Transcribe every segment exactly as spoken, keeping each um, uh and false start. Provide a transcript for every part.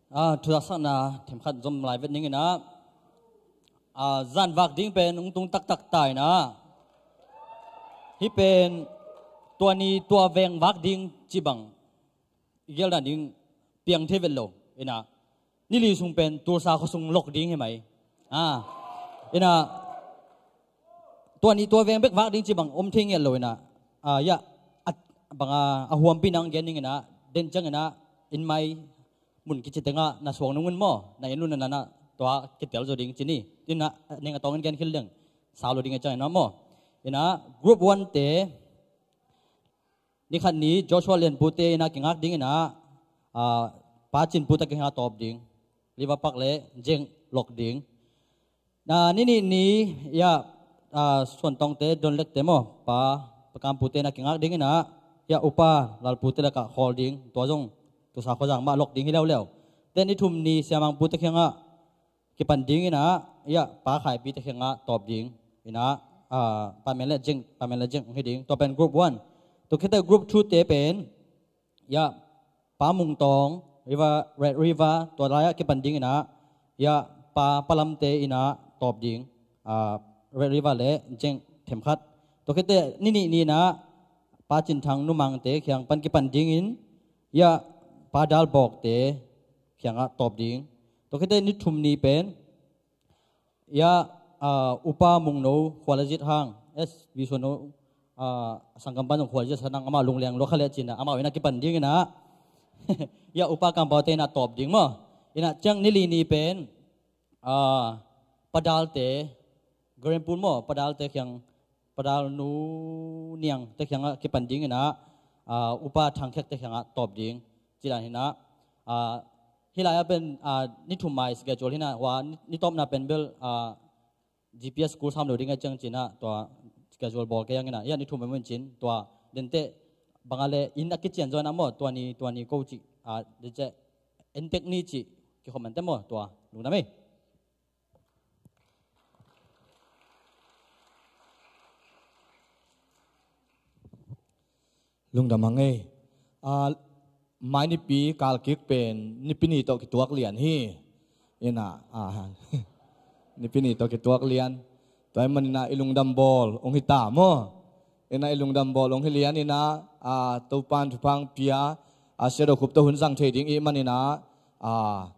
Ah, thuzaksakna themkhat zom lai vet ning in ah, ah, zan vak ding pen ung tung taktak ta in ah, hih pen tua ni tua veng vak ding ci bang i gelh dan ding piang thei vet lo. In ah, ni li sung pen Tulsa khua sung lok ding hi mai. Ah, in ah, tua ni tua veng bek vak ding ci bang om thei ngiat lo in ah, ah, ya, a, bang a, a huampi nang gen ning in ah, den ciang in ah, in mai mun kici tengah na suang nung un maw, na inn un na na tua kitel zo ding ci ni. In ah, ning a tawng in gen khil ding, sau lo ding a ciang in ah maw. In ah, group one te, ni khat ni Joshua Lianpu te in ah kingak ding in ah, ah, Pa Cinpu te kingak tawp ding. Liva Park le Jeng lok ding. Na, ni nih ni, ya, ah, Suantawng te, Don Lek te maw, Pa, Pa Kampu te in ah kingak ding in ah, ya, Upa Lalpu te lakah khawl ding, tua zong Tulsa khuazang mah lok ding hi leuleu. Te ni thum ni Sia Mangpu te kiangah kipan ding in ah, ya, Pa Khaipi te kiangah tawp ding in ah, ah, Pa Men le Jeng, Pa Men le Jeng hi ding, tua pen group one. Tua khit teh group two te pen, ya, Pa Mung Tawng, River, Red River, tua lai-ah kipan ding in ah, ya, Pa, Pa Lam te in ah tawp ding, ah, Red River le Jeng themkhat. Tua khit teh ni nih ni in ah, Pa Cin Thang, Nu Mang te kiang pan kipan ding in, ya, Pa Dal Bawk te kiangah tawp ding. Tua khit teh ni thum ni pen, ya, ah, Upa Mung No, Khualzit hang, S V Suan No, ah, Sangkam pan zong Khualzit sa nang, amah lungliang lua kha le cin ah, amah in ah kipan ding in ah, ya, Upa Kampau te in ah tawp ding maw. In ah ciang ni li ni pen, ah, Pa Dal te, Grand Pool maw, Pa Dal te kiang, Pa Dal Nu Niang te kiangah kipan ding in ah, ah, Upa Thang Khek te kiangah tawp ding. Ci dan hi in ah, ah, hih lai-ah pen, ah, ni thum mai schedule hi in ah, hua ni, ni tawpna pen bel, ah, G P S school sam lo ding a ciang cin ah, tua schedule bawl kei hang in ah, ya, ni thum mai mun cin, tua den teh bang a le inn a kician zaw in ah maw, tua ni, tua ni ko cih, ah, den teh, en tek ni cih, kikhop man teh maw, tua, lungdam ei. Lungdam hang ei. Ah, mai nipi kal kik pen nipi ni tawh kituak lian hi. In ah, ah, nipi ni tawh kituak lian. Tua ahih manin ah i lungdam bawl hong hi ta maw. In ah i lungdam bawl hong hi lian in ah, ah, Topa'n thupha hong pia, ah, Sia Do Khup tawh hun zang thei ding i hih manin ah, ah,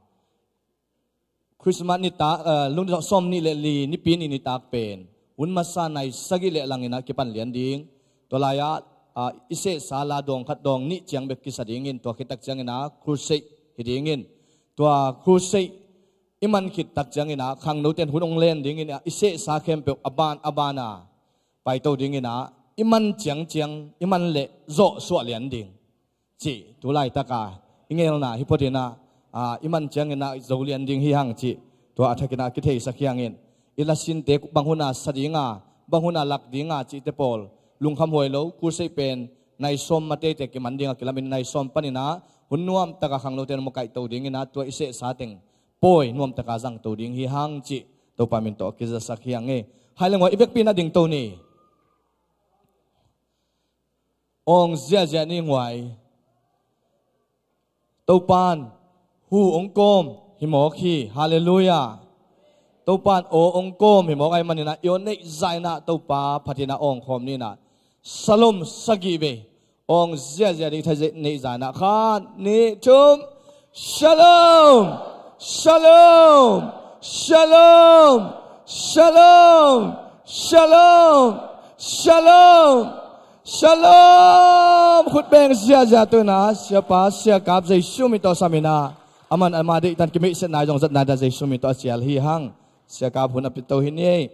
Christmas nitak, eh, lungdam sawm nih le li, nipi ni nitak pen hun masa nai sagih le lang in ah kipan lian ding. Tua lai-ah, ah, i sehsa la dawng khat dawng nih ciang bek kisa ding in, tua khit tak ciangin ah crusade hi ding in. Tua crusade i man khit tak ciangin ah khangnote'n hun hong len ding in ah, i sehsa khempeuh a ban a ban a paito ding in ah, i man ciangciang, i man leh zawh suah lian ding cih tu laitak a i ngelna hi phot in ah, ah, i man ciangin ah zo lian ding hi hang cih tua a thak in ah kitheisak hi hang in. I lasinte bang hun a sa ding a, bang hun a lak ding a cihte pawl lungkham huai lo, crusade pen nai sawm ma teitei kiman ding a kilamin, nai sawm panin ah hun nuamtak a khangnote'n makaihto ding in ah, tua i sehsa teng pawi nuamtak a zangto ding hi hang cih Topa min tawh kizasak hi hang ei. Hai le nguai, i vekpi in ah dingto ni. Awng ziahziah ni, nguai. Topa'n hu hong kawm hi mawk hi. Halleluiah. Topa'n aw hong kawm hi mawk ahih manin ah, i aw neih zah in ah Topa phat in ah awng khawm ni in ah. Shalom sagih vei. Awng ziahziah ding thei neih zah in ah, khat, nih, thum. Shalom! Shalom! Shalom! Shalom! Shalom! Shalom! Shalom! Khut beng ziahziah tu in ah, Siapa, Sia Kap Jesu min tawh sam in ah, aman ama deihtan kimeihsetna zong zatna dan Jesu min tawh a cial hi hang. Sia Kap hun a pia to hi ni ei.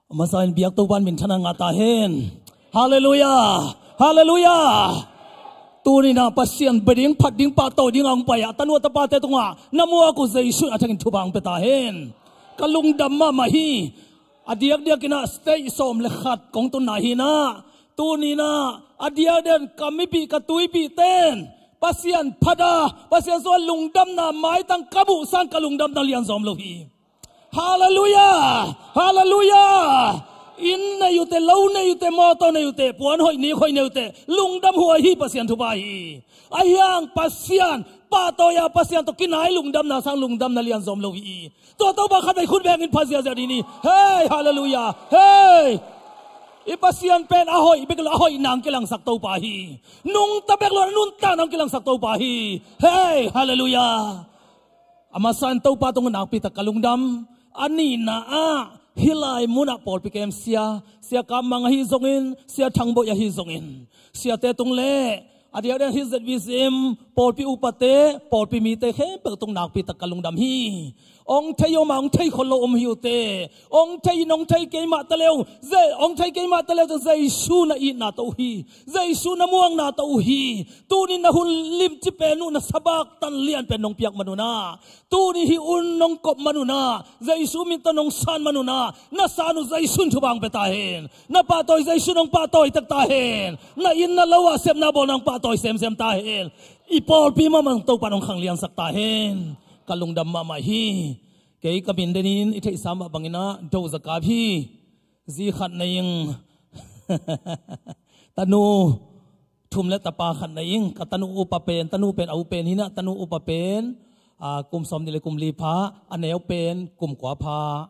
A masa in biak Topa'n minthanna ngah ta hen. Halleluiah! Halleluiah! Tuni in ah Pasian bia ding, phat ding, pahtawi ding a hong pai a, tanu a tapate tungah na muak uh Jesu a thak in thupha hong pia ta hen. Ka lungdam mahmah hi. A diakdiak in ah stage sawm le khat kong tunna hi in ah, tuni in ah a diakdiak in ka mipih, ka tuipihte in Pasian phat a, Pasian sungah lungdamna maitang ka buhsak, ka lungdamna lian zawm lo hi. Halleluiah! Halleluiah! Inn nei uh teh, lo nei uh teh, mawtaw nei uh teh, puan hoih nik hoih nei uh teh, lungdam huai hi, Pasian thupha hi. Ahi hang Pasian pahtawi a, Pasian tawh kinai lungdamna sang lungdamna lian zom lo hi. Tua Topa khatvei khut beng in phat ziahziah dih ni. Hei, halleluiah. Hei, i Pasian pen a hoih bek lo, a hoih nang kilangsak Topa hi. Nungta bek lo, a nuntak nang kilangsak Topa hi. Hei, halleluiah. A masa in Topa tungah nakpi tak ka lungdam. A nihna ah, hih lai munah pawlpi kem sia, Sia Kap Mang ahi zongin, Sia Thang Boih ahi zongin, siate tung le a diakdiak hih Z B C M pawlpi upate, pawlpi mite khempeuh tung nakpi tak ka lungdam hi. Hong thei om a, hong thei khol lo om hi uh teh, hong thei in hong thei kei mah ta le uh, Ze-, hong thei kei mah ta le uh teh, Jesu na itna tawh uh hi. Jesu na muakna tawh uh hi. Tuni na hun limci pen uh, na sabak tan lian pen nong piak man un ah, tuni hih hun nong kop man un ah, Jesu min tawh nong san man un ah, na san uh Jesu in thupha hong pia ta hen. Na pahtawi Jesu in hong pahtawi tek ta hen. Na inn na lo ah sepna bawlna hong pahtawi semsem ta hen. I pawlpi mahmah Topa in hong khangliansak ta hen. Ka lungdam mahmah hi. Kei ka min denin i theihsa mah bangin ah, Do Za Kap hi. Zi khat nei ing. Tanu thum le tapa khat nei ing. Ka tanu upa pen, tanu pen a u pen hi in ah, tanu upa pen, a, kum sawmnih le kum li pha, a neu pen kum kua pha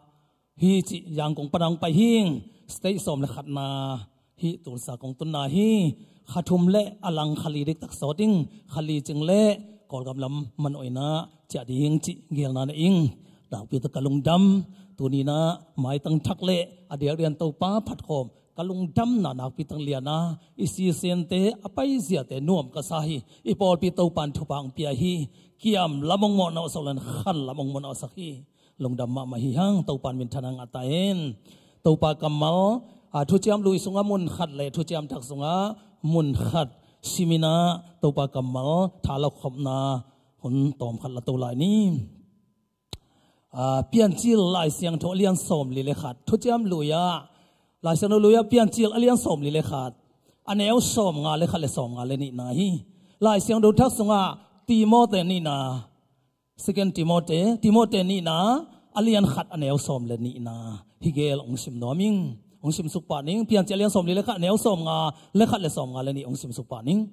hi cih, Yangon pan hong pai hi ing. Stage sawm le khatna hi, tulsa kong tunna hi. Kha thum le a lang kha li diktak sawt ing. Kha li cing le Kawlgam lam manawh in ah ciah ding cih gelna nei ing. Nakpi tak ka lungdam. Tuni in ah maitang thak le a diakdiak in Topa phat khawm, ka lungdamna nakpi tak lian a, i sisente, a paiziate nuam ka sa hi. I pawlpi Topa in thupha hong pia hi. Kiam lam hong mawhna uh sak lo in, khan lam hong mawhna uh sak hi. Lungdam mahmah hi hang. Topa in minthanna ngah ta hen. Topa kammal, a, Thuciam Lui sungah mun khat le Thuciam Thak sungah mun khat sim in ah, Topa kammal tha lakhopna hun tawm khat la to lai ni. A, Piancil Lai Siangtho a lian sawmli le khat, Thuciam Lui ah, Lai Siangtho Lui ah Piancil a lian sawmli le khat, a neu sawmnga le khat le sawmnga le nihna hi. Lai Siangtho Thak sungah Timote nihna, Second Timote, Timote nihna, a lian khat a neu sawm le nihna hi gel hong sim nuam ing. Hong sim suk pah ning. Piancil a lian sawmli le khat, a neu sawmnga le khat le sawmnga le nih hong sim suk pah ning.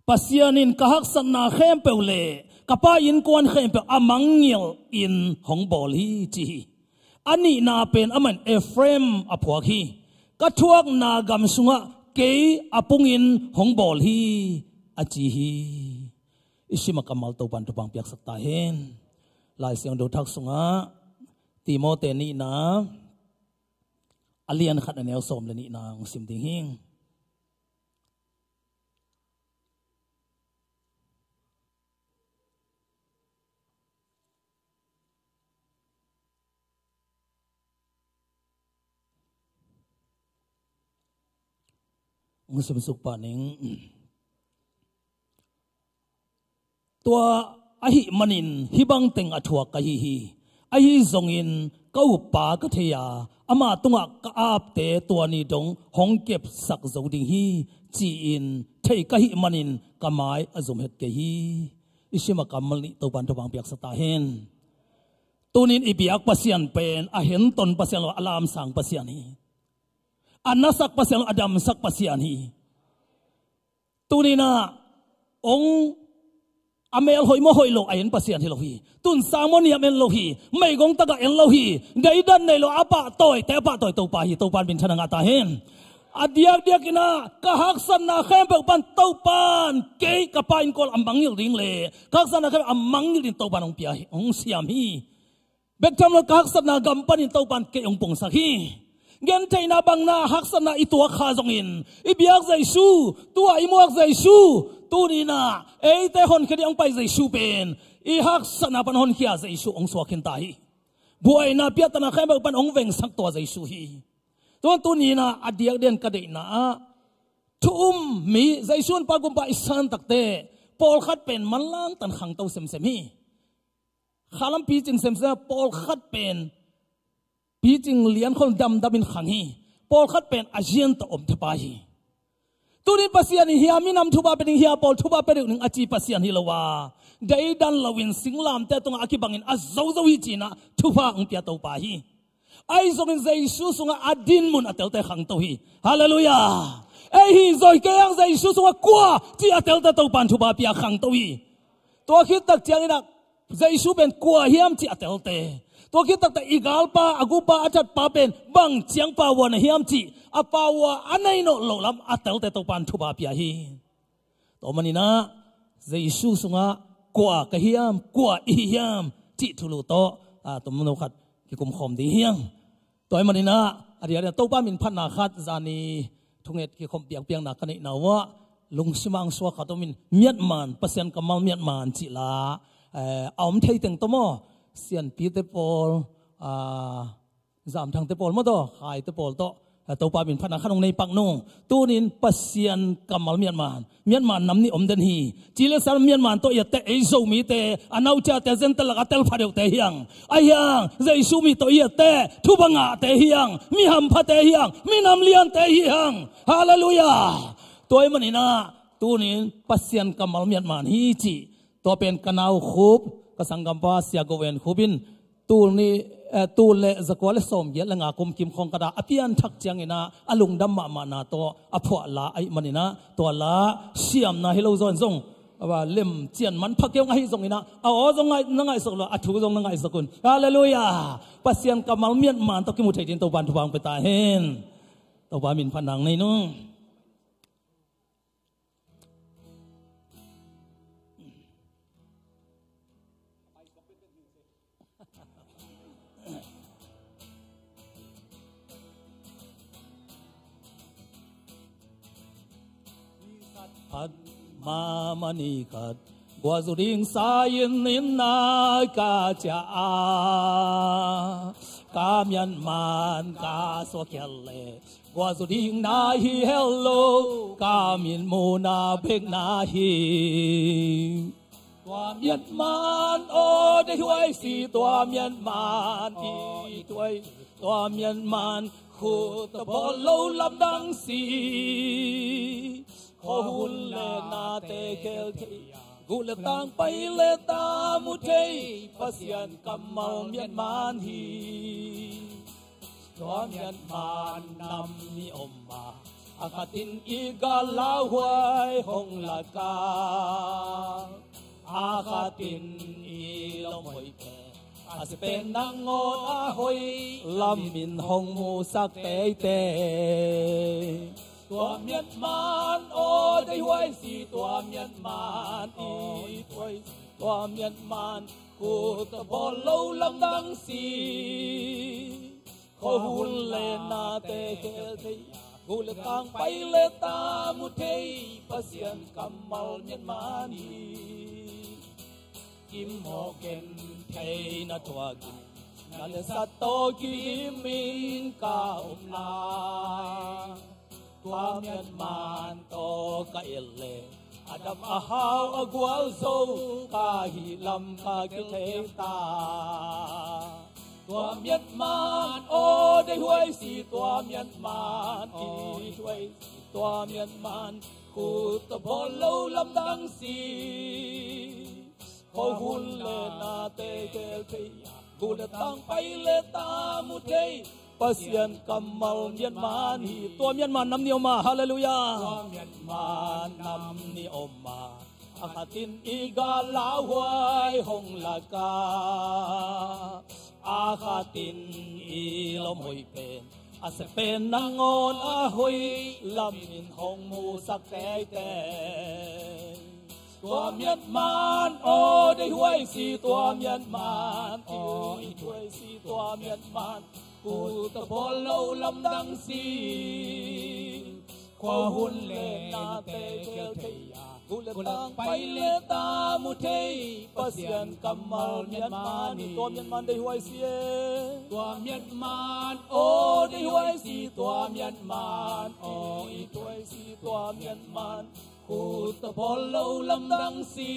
Pasian in ka haksatna khempeuh le ka pa innkuan khempeuh a mangngilh in hong bawl hi, ci hi. A nihna pen amah in Efraim a phuak hi. Ka thuakna gam sungah kei a pungin hong bawl hi, a ci hi. I sim a kammal Topa in thupha hong piaksak ta hen. Lai Siangtho Thak sungah Timote nihna, a lian khat a neu sawm le nihna hong sim ding hi. Hong sim suk pah ning. Tua ahih manin hih bang teng a thuak ka hi hi. Ahi zongin ka uppa ka thei a, ama tungah ka apte tua ni dong hong kepsak zo ding hi, ci-in thei ka hih manin ka mai a zum het kei hi. I sim a kammal nih Topa in thupha hong piaksak ta hen. Tunin i biak Pasian pen a henton Pasian lo, a lamsang Pasian hi. A nasak Pasian lo, a damsak Pasian hi. Tuninah hong a mel hoih maw hoih lo a en Pasian hi lo hi. Tunsang maw niam en lo hi. Meigong takah en lo hi. Deidan nei lo a pahtawite a pahtawi Topa hi. Topa in minthanna ngah ta hen. A diakdiakinah ka haksatna khempeuh pan Topa in kei ka pa innkuan a mangngilh ding le ka haksatna khempeuh a mangngilh ding Topa in hong pia hi, hong siam hi. Bek tham lo, ka haksatna gam panin Topa in kei hong pungsak hi. Gentheihna bangna haksatna i tuak kha zongin i biak Jesu, tua i muak Jesu, tuninah eite honkhia ding hong pai Jesu pen i haksatna pan honkhia Jesu hong suak khin ta hi. Buaina piahtana khempeuh pan hong vengsak tua Jesu hi. Tua tuninah a diakdiakin ka deihna ah thu um mi, Jesu in Pa, Gumpa i san takteh pawlkhat pen manlang tan khangto semsem hi. Khalam picing semsem, pawlkhat pen picing liankhol damdamin khang hi. Pawlkhat pen a zian tawh om thei pah hi. Tuni Pasian in hia minam thupha pia ding, hia pawl thupha pia ding a ci Pasian hi lo a, deidan loin singlamteh tungah a kibangin a zozo hi cinah thupha hong pia Topa hi. Ahi zongin Jesu sungah a dinmun a telte khangto hi. Halleluiah. Ei hi zoi kei ang Jesu sungah kua ci a telte Topan thupha pia khangto hi. Tua khit tak ciangin ah Jesu pen kua hiam ci a telte, tua khit tak tak i galpa, a gupa, a thatpa pen bang ciang pauan a hiam ci a paua a nei nawh lo lam a telte Topan thupha pia hi. Tua maninah Jesu sungah kua ka hiam, kua i hi hiam cih thulu tawh a tomno khat kikumkhawm ding hiang. Tua ahih maninah a diakin Topa min phatna khat zani thunget kikhawm piakpiakna ka neihna uhah lungsim ah suak khat omin miatman, Pasian kammal miatman cih la, eh, a om thei teng tawh maw, sianpite pawl, ah, zamthangte pawl maw tawh, khaite pawl tawh, eh, Topa min phatna khat hong nei pak nung. Tunin Pasian kammal miatman, miatman nam nih om den hi. Ci le sa miatman tawh i etteh ei Zomite, a nauciate, Gentile lak a telpha deuhte hiang. A hiang Jesu mi tawh i etteh thupha ngahte hiang, mi hamphate hiang, mi namliante hiang. Halleluiah. Tua ahih maninah tunin Pasian kammal miatman hi cih tua pen ka nau Khup, ka sanggampa Sia Go En Khup in tul ni, eh, tul le zakua le sawmgiat le nga kum kim khawng khat ah a pianthak cianginah a lungdam mahmahna tawh a phuah la ahih maninah tua la siamna hi lo zaw in zong, a va lem cian manpha kei hong ahi zonginah a aw zong ngaih, na ngaihsak lo, a thu zong na ngaihsak un. Halleluiah. Pasian kammal miatman tawh kimu thei ding Topan thupha hong pia ta hen. Topa min phatna hong nei nung. Phat mama ni khat guah zu ding sa-in inn ah ka ciah a, ka miatman ka suak khial leh guah zu ding na hi hel lo, ka mitmuhna bek na hi. Tua miatman aw deih huai si, tua miatman it huai, tua miatman khut a bawl lo lamdang si. Khuahun le nate khel thei a, guh le tang pai le ta mu thei, Pasian kammal miatman hi. Tua miatman nam nih om a, a khatin i gal lauhuai hong lak a, a khatin i lawm hoih pen a sia pen nangawn a hoih lamin hong musak teitei. Tua miatman aw deih huai si, tua miatman it huai si, tua miatman khut a bawl lo lamdang si. Khuahun le nate khel thei a, guh le tang pai le ta mu thei, Pasian kammal miatman hi. Kimhawh gentheihna thuakin na le sat tawh kimin ka om lai, tua miatman tawh ka et leh a dam a hau a gualzo ka hih lam ka kithei ta. Tua miatman aw deih huai si, tua miatman it huai si, tua miatman khut a bawl lo lamdang si. Khuahun le nate khel thei a, guh le tang pai le ta mu thei, Pasian kammal miatman hi. Tua miatman nam nih om a, halleluiah. Tua miatman nam nih om a, a khatin i gal lauhuai hong lak a, a khatin i lawm hoih pen a sia pen nangawn a hoih lamin hong musak teitei. Tua miatman aw deih huai si, tua miatman it huai si, tua miatman khut a bawl lo lamdang si. Khuahun le nate khel thei a, guh le tang pai le ta mu thei, Pasian kammal miatman hi. Tua miatman deih huai si e. Tua miatman aw deih huai si, tua miatman it huai si, tua miatman khut a bawl lo lamdang si.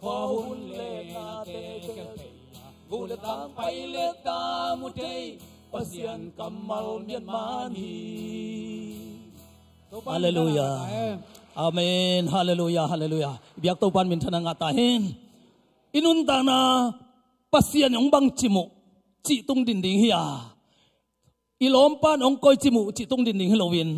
Khuahun le nate khel thei a, guh le tang pai le ta mu thei, Pasian kammal miatman hi. Halleluiah. Amen. Halleluiah, halleluiah. I biak Topan minthanna ngah ta hen. I nuntakna Pasian in hong bangci muh, cih tung din ding hi a, i lawmpan hong koi cih muh cih tung din ding hi loin,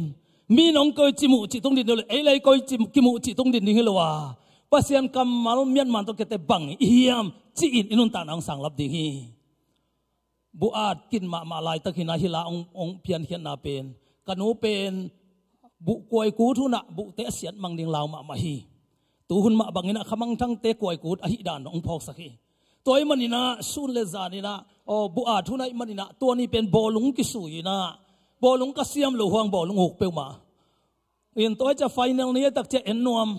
mi in hong koi cih muh cih tung din ding hi lo, ei le ei koi cih, kimuh cih tung din ding hi lo a, Pasian kammal miatman tawh kiatte bang i hiam ci-in i nuntakna hong sanglap ding hi. Bu at kin mahmah laitak hi na, hi la hong, hong piankhiatna pen, ka nu pen bu kuaikut hunah buhte a siat mang ding lau mahmah hi. Tuhun mah bangin ah khamangthangte kuaikut ahih dan hong phawksak hi. Tua ahih manin ah sun le zan in ah, aw, bu at hun ahih manin ah tua ni pen bawlung kisui in ah, bawlung ka siam loh hang bawlung huk peuhmah. In tua hi ciah final ni a tak ciah en nuam.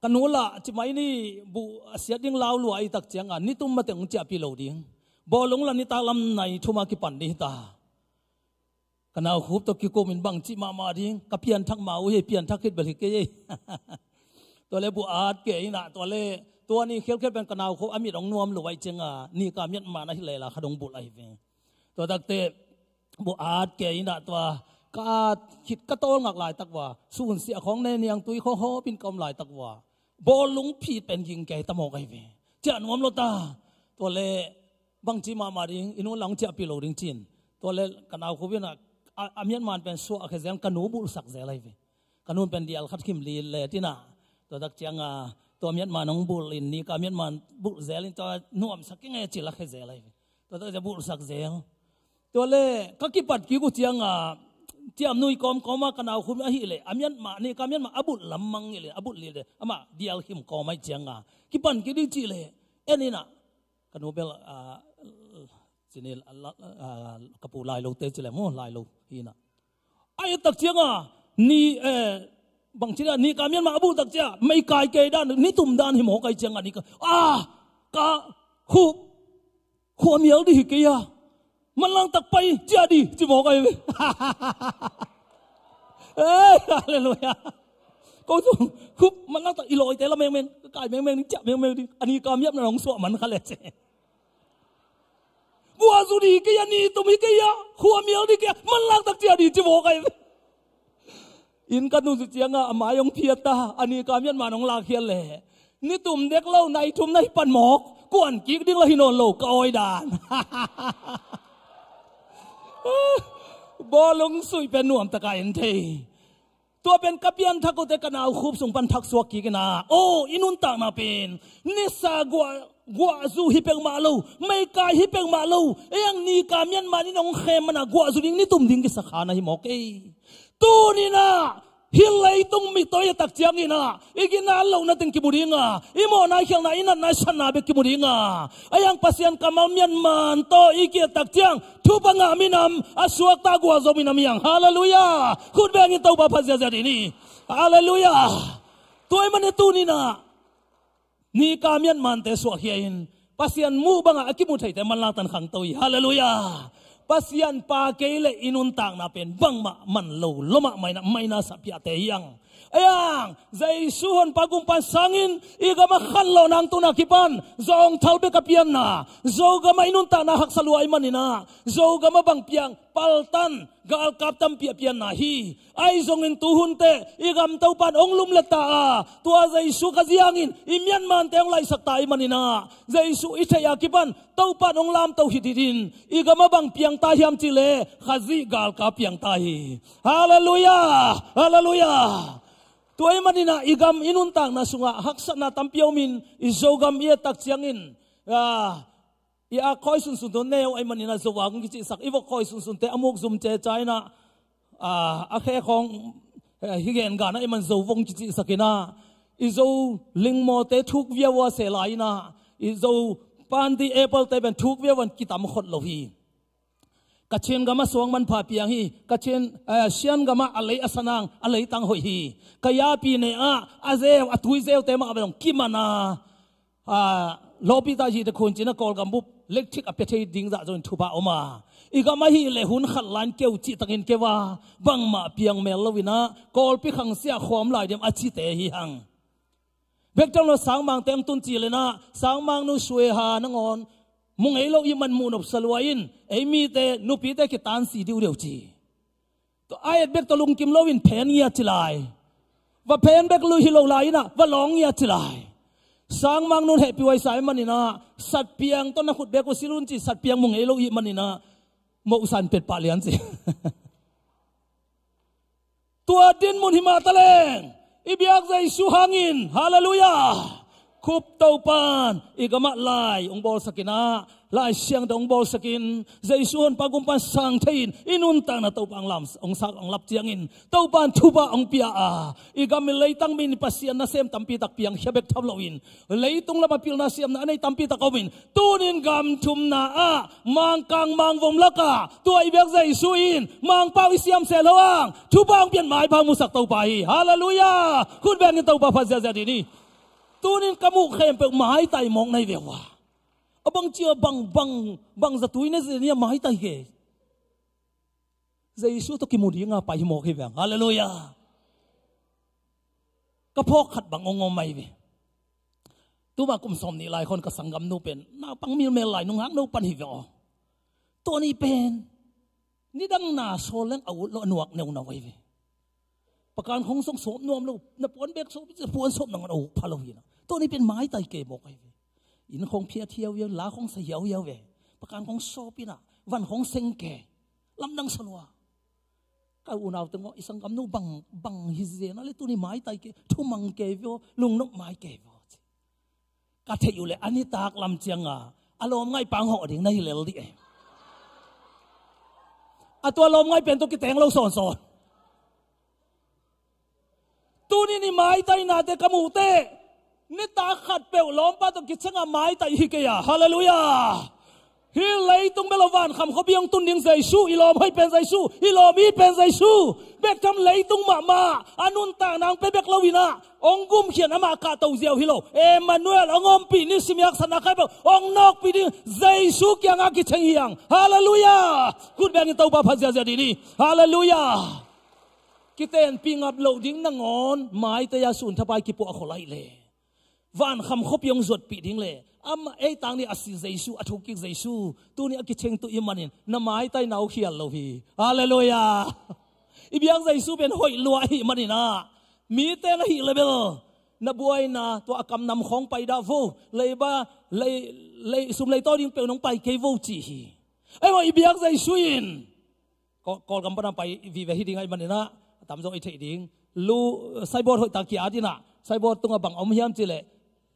Ka nu lah ci mai ni, bu a siat ding lau lua i tak ciangin nitum mateng hong ciahpih lo ding. Bawlung lah nitak lam nai thum a kipan ding hi ta. Ka nau Khup tawh kikumin bangci mahmah ding, ka pianthak ma uh hi, pianthak khit bel hi kei ei. Tua le bu at kei in ah, tua le tua ni khialkhial pen ka nau Khup a mit hong nuam lo ahih ciangin nika miatman ahih leh la khat hong bulh ahi ve. Tua takte bu at kei in ah, tua ka at khit ka tawlngak laitak uh a, sunsia khawng ne, niangtui khawng hawpin ka om laitak uh a, bawlung phit pen ging kei ta mawk ahi ve. Ciah nuam lo ta. Tua le bangci mahmah ding, i nu in la hong ciahpih lo ding ci-in, tua le ka nau Khup in ah, a, a miatman pen suahkhia zel, ka nu bulhsak zel ahi ve. Ka nu in pen dial khat khim lit le tin ah, tua tak ciangin tua miatman hong bulh in, nika miatman bulh zel in, tua nuamsa kei nge ci lakhia zel ahi ve. Tua tak ciang bulhsak zel. Tua le ka kipat kik uh ciangin ciamnuih kawmkawm ah ka nau Khup ahih leh a miatman, nika miatman a bulh lam mang ih le, a bulh lit le amah dial khim kawm ahih ciangin kipan kik ding cih leh, en in ah, ka nu bel, ah, ci ni, ah, la, ah, ka pu Lailo te ci le maw, Lailo hi in ah. A et tak ciangin ni, eh, bangci dan, nika miatman a bulh tak ciang meikai kei dan, nitum dan hi mawk ahih ciangin nika, ah, ka Khup, khuamial ding hi kei a, manlang tak pai ciah ding ci mawk ahi ve. Eh, halleluiah. Ko tu, Khup, manlang tak, i lawite la mengmeng, kai mengmeng ding, ciah mengmeng ding, a nika miatman hong suah man kha le ci. Guah zu ding hi kei a, ni tum hi kei a, khuamial ding hi kei a, manlang tak ciah ding ci mawk ahi ve. Inn ka tun ciangin a mai hong phiat ta, a nika miatman hong lakkhiat leh, nitum dek lo, nai thum na hi pan mawk, kuan kik ding la hi nawn lo, ka awi dan. Bawlung suih pen nuamtak a en thei. Tua pen ka pianthak uh te ka nau Khup sung pan thaksuak kik in ah, aw, i nuntakna pen nisa guah, guah zu hi peuhmah lo, meikai hi peuhmah lo, ei ang nika miatman in hong khem man a guah zu ding, nitum ding kisa kha na hi mawk ei. Tuni in ah, hih leitung mit tawh i et tak ciangin ah, i ginat lohna teng kimu ding a, i mawhna, i khialhna, i natna, i satna bek kimu ding a, ei ang Pasian kammal miatman tawh i ki-et tak ciang, thupha ngah minam, a suakta gualzo minam hi hang. Halleluiah. Khut bengin Topa phat ziahziah dih ni. Halleluiah. Tua ahih manin tuni in ah, nika miatmante suahkhia in, Pasian muh bangah a kimu theite manlang tan khangto hi. Halleluiah. Pasian pa kei leh i nuntakna pen bangmah man lo, lua mahmah in ah, maina sa piate hi hang. Ei ang, Jesu Honpa Gumpa in sangin i gam a khanlawhna hong tun a kipan zawngthal bek a pianna, Zogam ah i nuntakna haksa lua ahih manin ah, Zogam ah bang piang, paltan, galkap tampi a pianna hi. Ahi zongin tuhunte i gam Topa in hong lumlet ta a, tua Jesu Khazih hangin i miatmante hong laihsak ta ahih manin ah, Jesu i theih a kipan Topa in hong lamto hithitin, i gam ah bang piang ta hiam cih leh Khazih galkap piang ta hi. Halleluiah. Halleluiah. Tua ahih manin ah i gam i nuntakna sungah haksatna tampi a omin, i Zogam i et tak ciangin, ah, i ak khawi sunsun tawh neu ahih manin ah Zo vak hong kicihsak, i vok khawi sunsunte a muk zum ceca in ah, ah, a khe khawng, eh, hi gen gan ahih man Zo vok hong kicihsak in ah, i Zo lingmawte thuk viauva se lai in ah, i Zo panti apple te pen thuk viauva in kitam khot lo hi. Kachin gam ah suang manpha piang hi, Kachin, eh, Shan gam ah a lei a sanang, a leitang hoih hi. Ka yapi ne ah a zeu, a tui zeute mah a bel hong kiman a, ah, lawpi ta hi te khun cin a Kawlgam bup electric a pia thei ding zah zongin thupha om a. I gam ahih leh hun khat lai-in keu cih takin keu a, bangmah piang mel lo in ah, Kawlpi khangsia khuam lai diam a cite hi hang. Bek tawh lo sangmangte hong tun cil in ah, sangmangnu Swe Ha nangawn mu ngei lo ahih man muh nopsa lua in, ei mite, nupite kitansi diudeu ci. Tua a et bek tawh lungkim lo in phen ngiat ci lai. Va phen bek lo hi lo lai in ah, va lawng ngiat ci lai. Sangmang nun hehpih huai sa ahih manin ah, satpiang tawh na khut bek uh silh un ci, satpiang mu ngei lo ahih manin ah, mohsan pet pah lian ci. Tua dinmun hi mah taleng, i biak Jesu hangin, halleluiah, khup Topan i gamah lai hong bawlsak in ah, Lai Siangtho hong bawlsak in, Jesu Honpa Gumpa sang thei in, i nuntakna Topa hong lam, hong sak, hong lap ciangin, Topan thupha hong pia a, i gam i leitang mi in Pasian nasem tampi tak piangkhia bek tham loin, leitung lamah pilna siamna a nei tampi tak om in, tunin gam thumna ah, Mangkang Mangvom lakah, tua i biak Jesu in Mangpau i siam se lo hang, thupha hong pian maipha hong musak Topa hi. Halleluiah. Khut bengin Topa phat ziahziah dih ni. Tunin ka muh khempeuh maitai mawk na hi ve uh a. A bang cia bang, bang, bang zatui na zia ni a maitai ke. Jesu tawh kimu dinga pai hi mawk hi veng. Halleluiah. Ka phawk khat bang hong om ahi ve. Tuma kum sawm nih lai khon ka sanggamnu pen naupang milmel lai nunghak no pan hi veng aw. Tua ni pen nidang na sawl leng a ut lo a nuak neunau ahi ve. Pakan khong song sawp nuam lo, na puan bek sawp, puan sawp nangawn a uk pha lo hi na. Tua ni pen maitai kei mawk ahi ve. Inn khong phiat hiauhiau, la khong sa hiauhiau ve. Pakan khong sawp in ah, van khong seng kei. Lamdang sa lua. Ka unau teng aw, i sanggamnu bang, bang hi zen a le tuni maitai kei, thumang kei ve aw, lungnop mai kei ve aw ci. Ka theih uh le a nitak lam cianga a lawmngaih pang hawh ding na hi lel dih e. A tua lawmngaih pen tawh kiteng lo sawnsawn. Tuni ni maitainate ka muh teh, nitak khat peuh lawmpa tawh kichenga maitai hi kei a. Halleluiah. Hih leitung bel a vankham khuapi hong tun ding Jesu, i lawm hoih pen Jesu, i lawm it pen Jesu. Bek tham leitung mahmah a nuntakna hong pia bek lo in ah, hong gumkhian amah kahto ziau hi lo. Emmanuel, hong ompih ni, simiak sana khai peuh hong nawkpih ding Jesu kiangah kicheng hi hang. Halleluiah. Khut bengin Topa phat ziahziah dih ni. Halleluiah. Kitenpih ngap loh ding nangawn maitei a sun thapai kipuah khol ahih leh, vankham khuapi hong zuatpih ding le, amah ei tang ni a si Jesu, a thuk kik Jesu, tuni a kicheng tuh i manin na maitaina uh khial lo hi. Halleluiah. I biak Jesu pen hoih lua ahih manin ah, mite na hih le bel na buaina tua a kamnam khawng pai dah vo, leiba, lei, lei, sum leitaw ding peuh nong pai kei vo ci hi. Ei maw, i biak Jesu in Kawl, Kawlgam pana pai vive hi ding ahih manin ah, a tamzaw i theih ding. Lu, signboard hoihtak ki-at in ah, signboard tungah bang om hiam cih leh,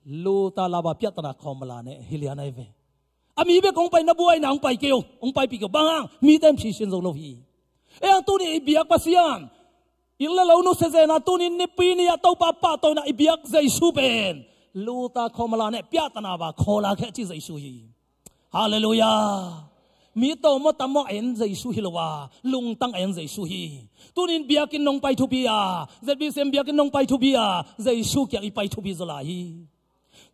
luta laba piahtana khawm a la neh hi lian ahi ve. A mi bek hong pai, na buaina hong pai kei uh, hong paipih kei uh, bang hang, mite in phisin zo lo hi. Ei hang tuni i biak Pasian, inn le lo nusia zen a, tuni nipi ni a Topa pahtawina i biak Jesu pen luta khawm a la neh, piahtana ba khawl a kheh ci Jesu hi. Halleluiah. Mi tawm maw tam maw a en Jesu hi lo a, lungtang a en Jesu hi. Tunin biakinn nong pai thupi a, Z B C M biakinn nong pai thupi a, Jesu kiang i pai thupi zaw lai hi.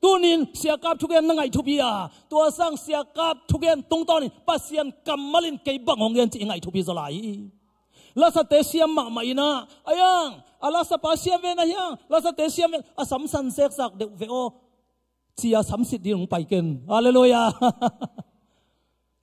Tunin siakap thugen na ngaih thupi a, tua sang siakap thugen tungtawnin Pasian kammal in kei bang hong gen cih i ngaih thupi zaw lai hi. Lasate siam mahmah in ah, a hiang, a lasapa siam ve na hiang, lasate siam ve, a samsan seksak deuh ve aw. Cia samsit ding hong pai ken. Halleluiah.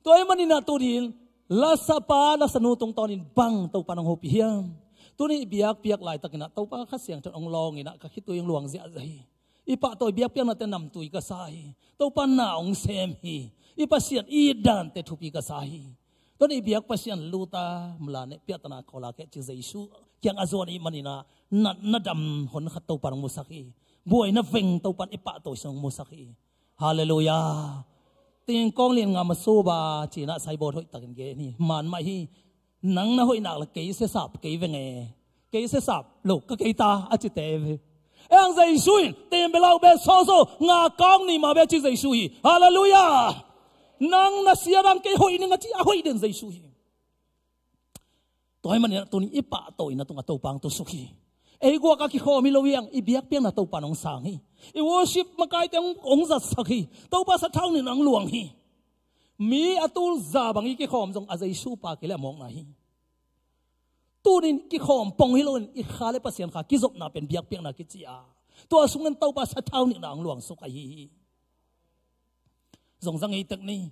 Tua ahih manin ah tunin, lasapa, lasanu tungtawnin bang Topa nong hopih hiam? Tunin i biakpiak laitakin ah Topa Kha Siangtho in hong lawng in ah ka khitui hong luang ziahziah hi. I pahtawi biakpiaknate namtui ka sa hi. Topa na hong sem hi. I Pasian i dante thupi ka sa hi. Tunin i biak Pasian luta mala neh piahtana khawl a kheh ci Jesu kiang a zuan i hih manin ah na, na dam hon khat Topa nong musak hi. Buaina veng Topan i pahtawi sung musak hi. Halleluiah. Tingkawng lin ngam a suba cinah signboard hoihtakin gen hi. Man mah hi. Nang na hoih nak le kei siasap kei veng e. Kei siasap lo ka kei ta a cite ve. Ei hang Jesu in tembel ah uh be sawsaw, nga kawng ni mah be ci Jesu hi. Halleluiah. Nang na sia dang kei hoih ning a ci a hoih den Jesu hi. Tua ahih manin ah tunin i pahtawina tungah Topa hong tusuk hi. Ei guak a kikhawm hi lo hi hang, i biakpiakna Topa hong sang hi. I worship makaite hong, hong zatsak hi. Topa sathau nikna hong luang hi. Mi a tul za bang i kikhawm zong a Jesu pa kei leh a mawkna hi. Tunin kikhawm pong hi loin i kha le Pasian kha kizopna pen biakpiakna kici a, tua sungin Topa sathau nikna hong luangsuk ahi hi. Zong zang ei tek ni.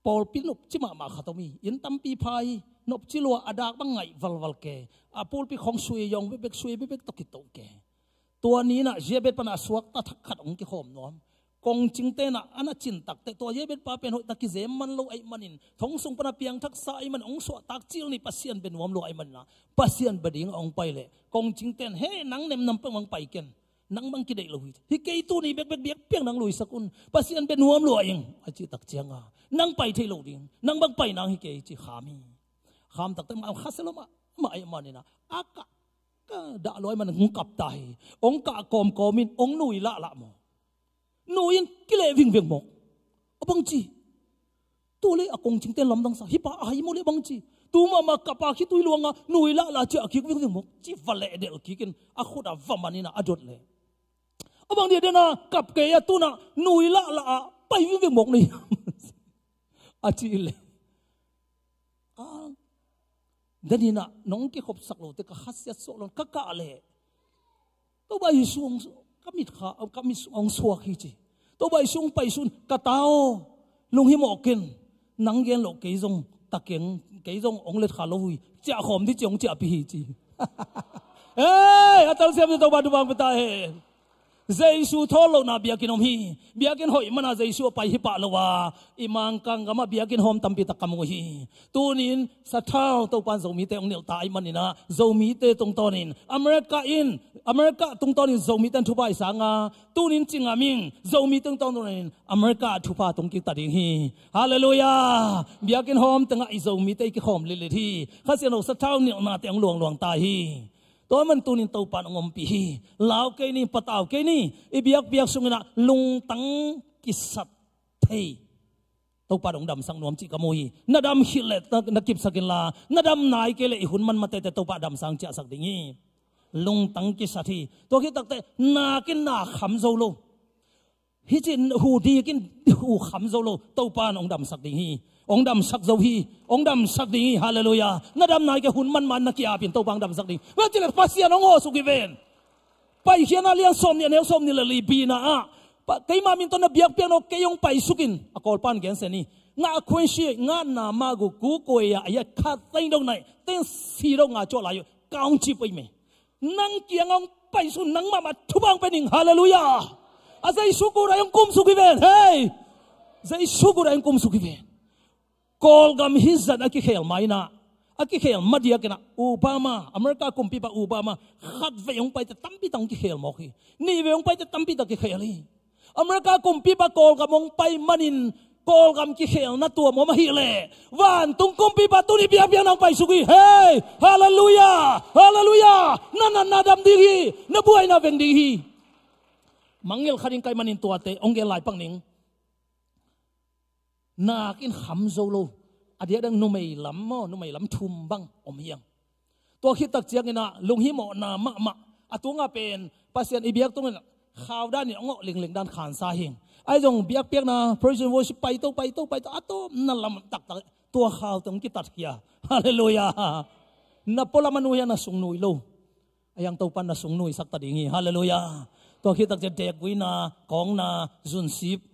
Pawlpi nopci mahmah khat om hi. Inn tampi pha hi. Nopci lua, a dak bang ngaih valval ke. A pulpi khong sui yong bekbek, sui bekbek tawh kitoh ke. Tua ni-in ah Jabez pan a suakta thak khat hong kikhawm nuam. Kongcingte in ah a na cin takteh tua Jabez pa pen hoihtak kizem man lo ahih manin, thong sung pan a piangthaksa ahih manin hong suahtak cil ni, Pasian bia nuam lua ahih manin ah, Pasian bia ding a hong pai leh kongcingte in, "He, nang nemnam peuhmah pai ken. Nang bang kideih lo hi. Hi kei, tuni bekbek biakpiak nang luisak un. Pasian bia nuam lua ing," a cih tak ciangin, "Nang pai thei lo ding. Nang bang pai nang hi kei," ci kham hi. Kham takteh mah khasia lo mah, mah ahih manin ah, a kah, kah dah lua ahih manin hong kap ta hi. Hong kah kawmkawm in hong nui lahlah maw. Nui in kileh vingveng mawk. A bang ci? Tua leh a kongcingte in lamdang sa, "Hih pa a hai maw leh bang ci? Tu mahmah kap a khitui luang a nui lahlah ciah kik vingveng mawk," ci va lehdelh kik in a khut ah va man in ah a dot leh, "A bang dia den a kap kei a, tu-in ah nui lahlah a pai vingveng mawk na hiam?" a cih leh, "Ah, den in ah nong kikhopsak lote ka khasiat suak lo in ka kah leh Topa Jesu hong, ka mit kha, ka mit sung hong suak hi," ci. "Topa Jesu hong pai sun, ka ta aw, lunghimawh ken. Nang gen loh kei zong ta keng, kei zong hong letkha lo hi. Ciah khawm dih," ci, hong ciahpih hi, ci. Hei, a telsiam Topa thupha hong pia ta hen. Jesu thawl lohna biakinn om hi. Biakinn hoih man a Jesu a pai hi pah lo a, i Mangkang gam ah biakinn hawm tampi tak ka mu hi. Tuni-in sathau Topa in Zomite hong nilh ta ahih manin ah, Zomite tungtawnin, America in, America tungtawnin Zomite in thupha i sang a, tuni-in ci ngam ing, Zomite tungtawnin America ah thupha tung kik ta ding hi. Halleluiah. Biakinn hawm tengah i Zomite i kikhawm litlit hi. Kha Siangtho sathau nilhnate hong luangluang ta hi. Tua man tuni-in Topa in hong ompih hi. Lau kei ni, patau kei ni. I biakpiak sungin ah lungtang kisat thei, Topa in hong damsak nuam cih ka mu hi. Na dam khit leh na, na kipsak inla, na dam nai kei leh i hun manmatete Topa in damsak ciahsak ding hi. Lungtang kisat hi. Tua khit takteh nak in na kham zo lo. Hih ci hu dik in hu kham zo lo, Topa in hong damsak ding hi. Hong damsak zo hi. Hong damsak ding hi. Halleluiah. Na dam nai kei, hun manmah in na ki-ap in Topa hong damsak ding. Tua ci leh Pasian hong hawh suk hi ven. Paikhiatna lian sawmnih, a neu sawmnih leh li, B-na ah, pa, keima min tawh na biakpiakna uh kei hong paisuk in, a Kawlpa in gen sen hi. Ngah khuansi, ngah na ma gu ku kuai a, a yat khat teng dong nai, teng si dong nga cuah lai uh, ka hong ci pei me. Nang kiang hong paisun, nang mahmah thupha hong pia ning. Halleluiah. A Jesu kut ah hong kumsuk hi ven. Hei. Jesu kut ah hong kumsuk hi ven. Kawlgam hih zah a kikhel ma in ah, a kikhel ma diakin ah, Obama, America kumpipa Obama, khatvei hong paite tampi tak hong kikhel mawk hi. Nihvei hong paite tampi tak kikhel hi. America kumpipa Kawlgam hong pai manin, Kawlgam kikhelna tuam om ahih leh, vantung kumpipa tuni biakpiakna hong paisuk hi. Hei, halleluiah, halleluiah. Na natna dam ding hi, na buaina veng ding hi. Mangngilh kha ding ka hih manin tuate hong gen lai pak ning. Nak in kham zo lo. A diakdiak numei lam maw, numei lam thum bang om hi hang. Tua khit tak ciangin ah lunghimawhna mahmah. A tungah pen Pasian i biak tungin khau dan in hong awh lingling dan khansa hi. Ahi zong biakpiakna, praise and worship, paito, paito, paito, a tawpna lam taktak tua khau teng hong kitatkhia. Halleluiah. Na pualam a nui a, na sung nui lo. Ahi hang Topa in na sung nuisak ta ding hi. Halleluiah. Tua khit tak ciang dekguina, kawngna, zunsip.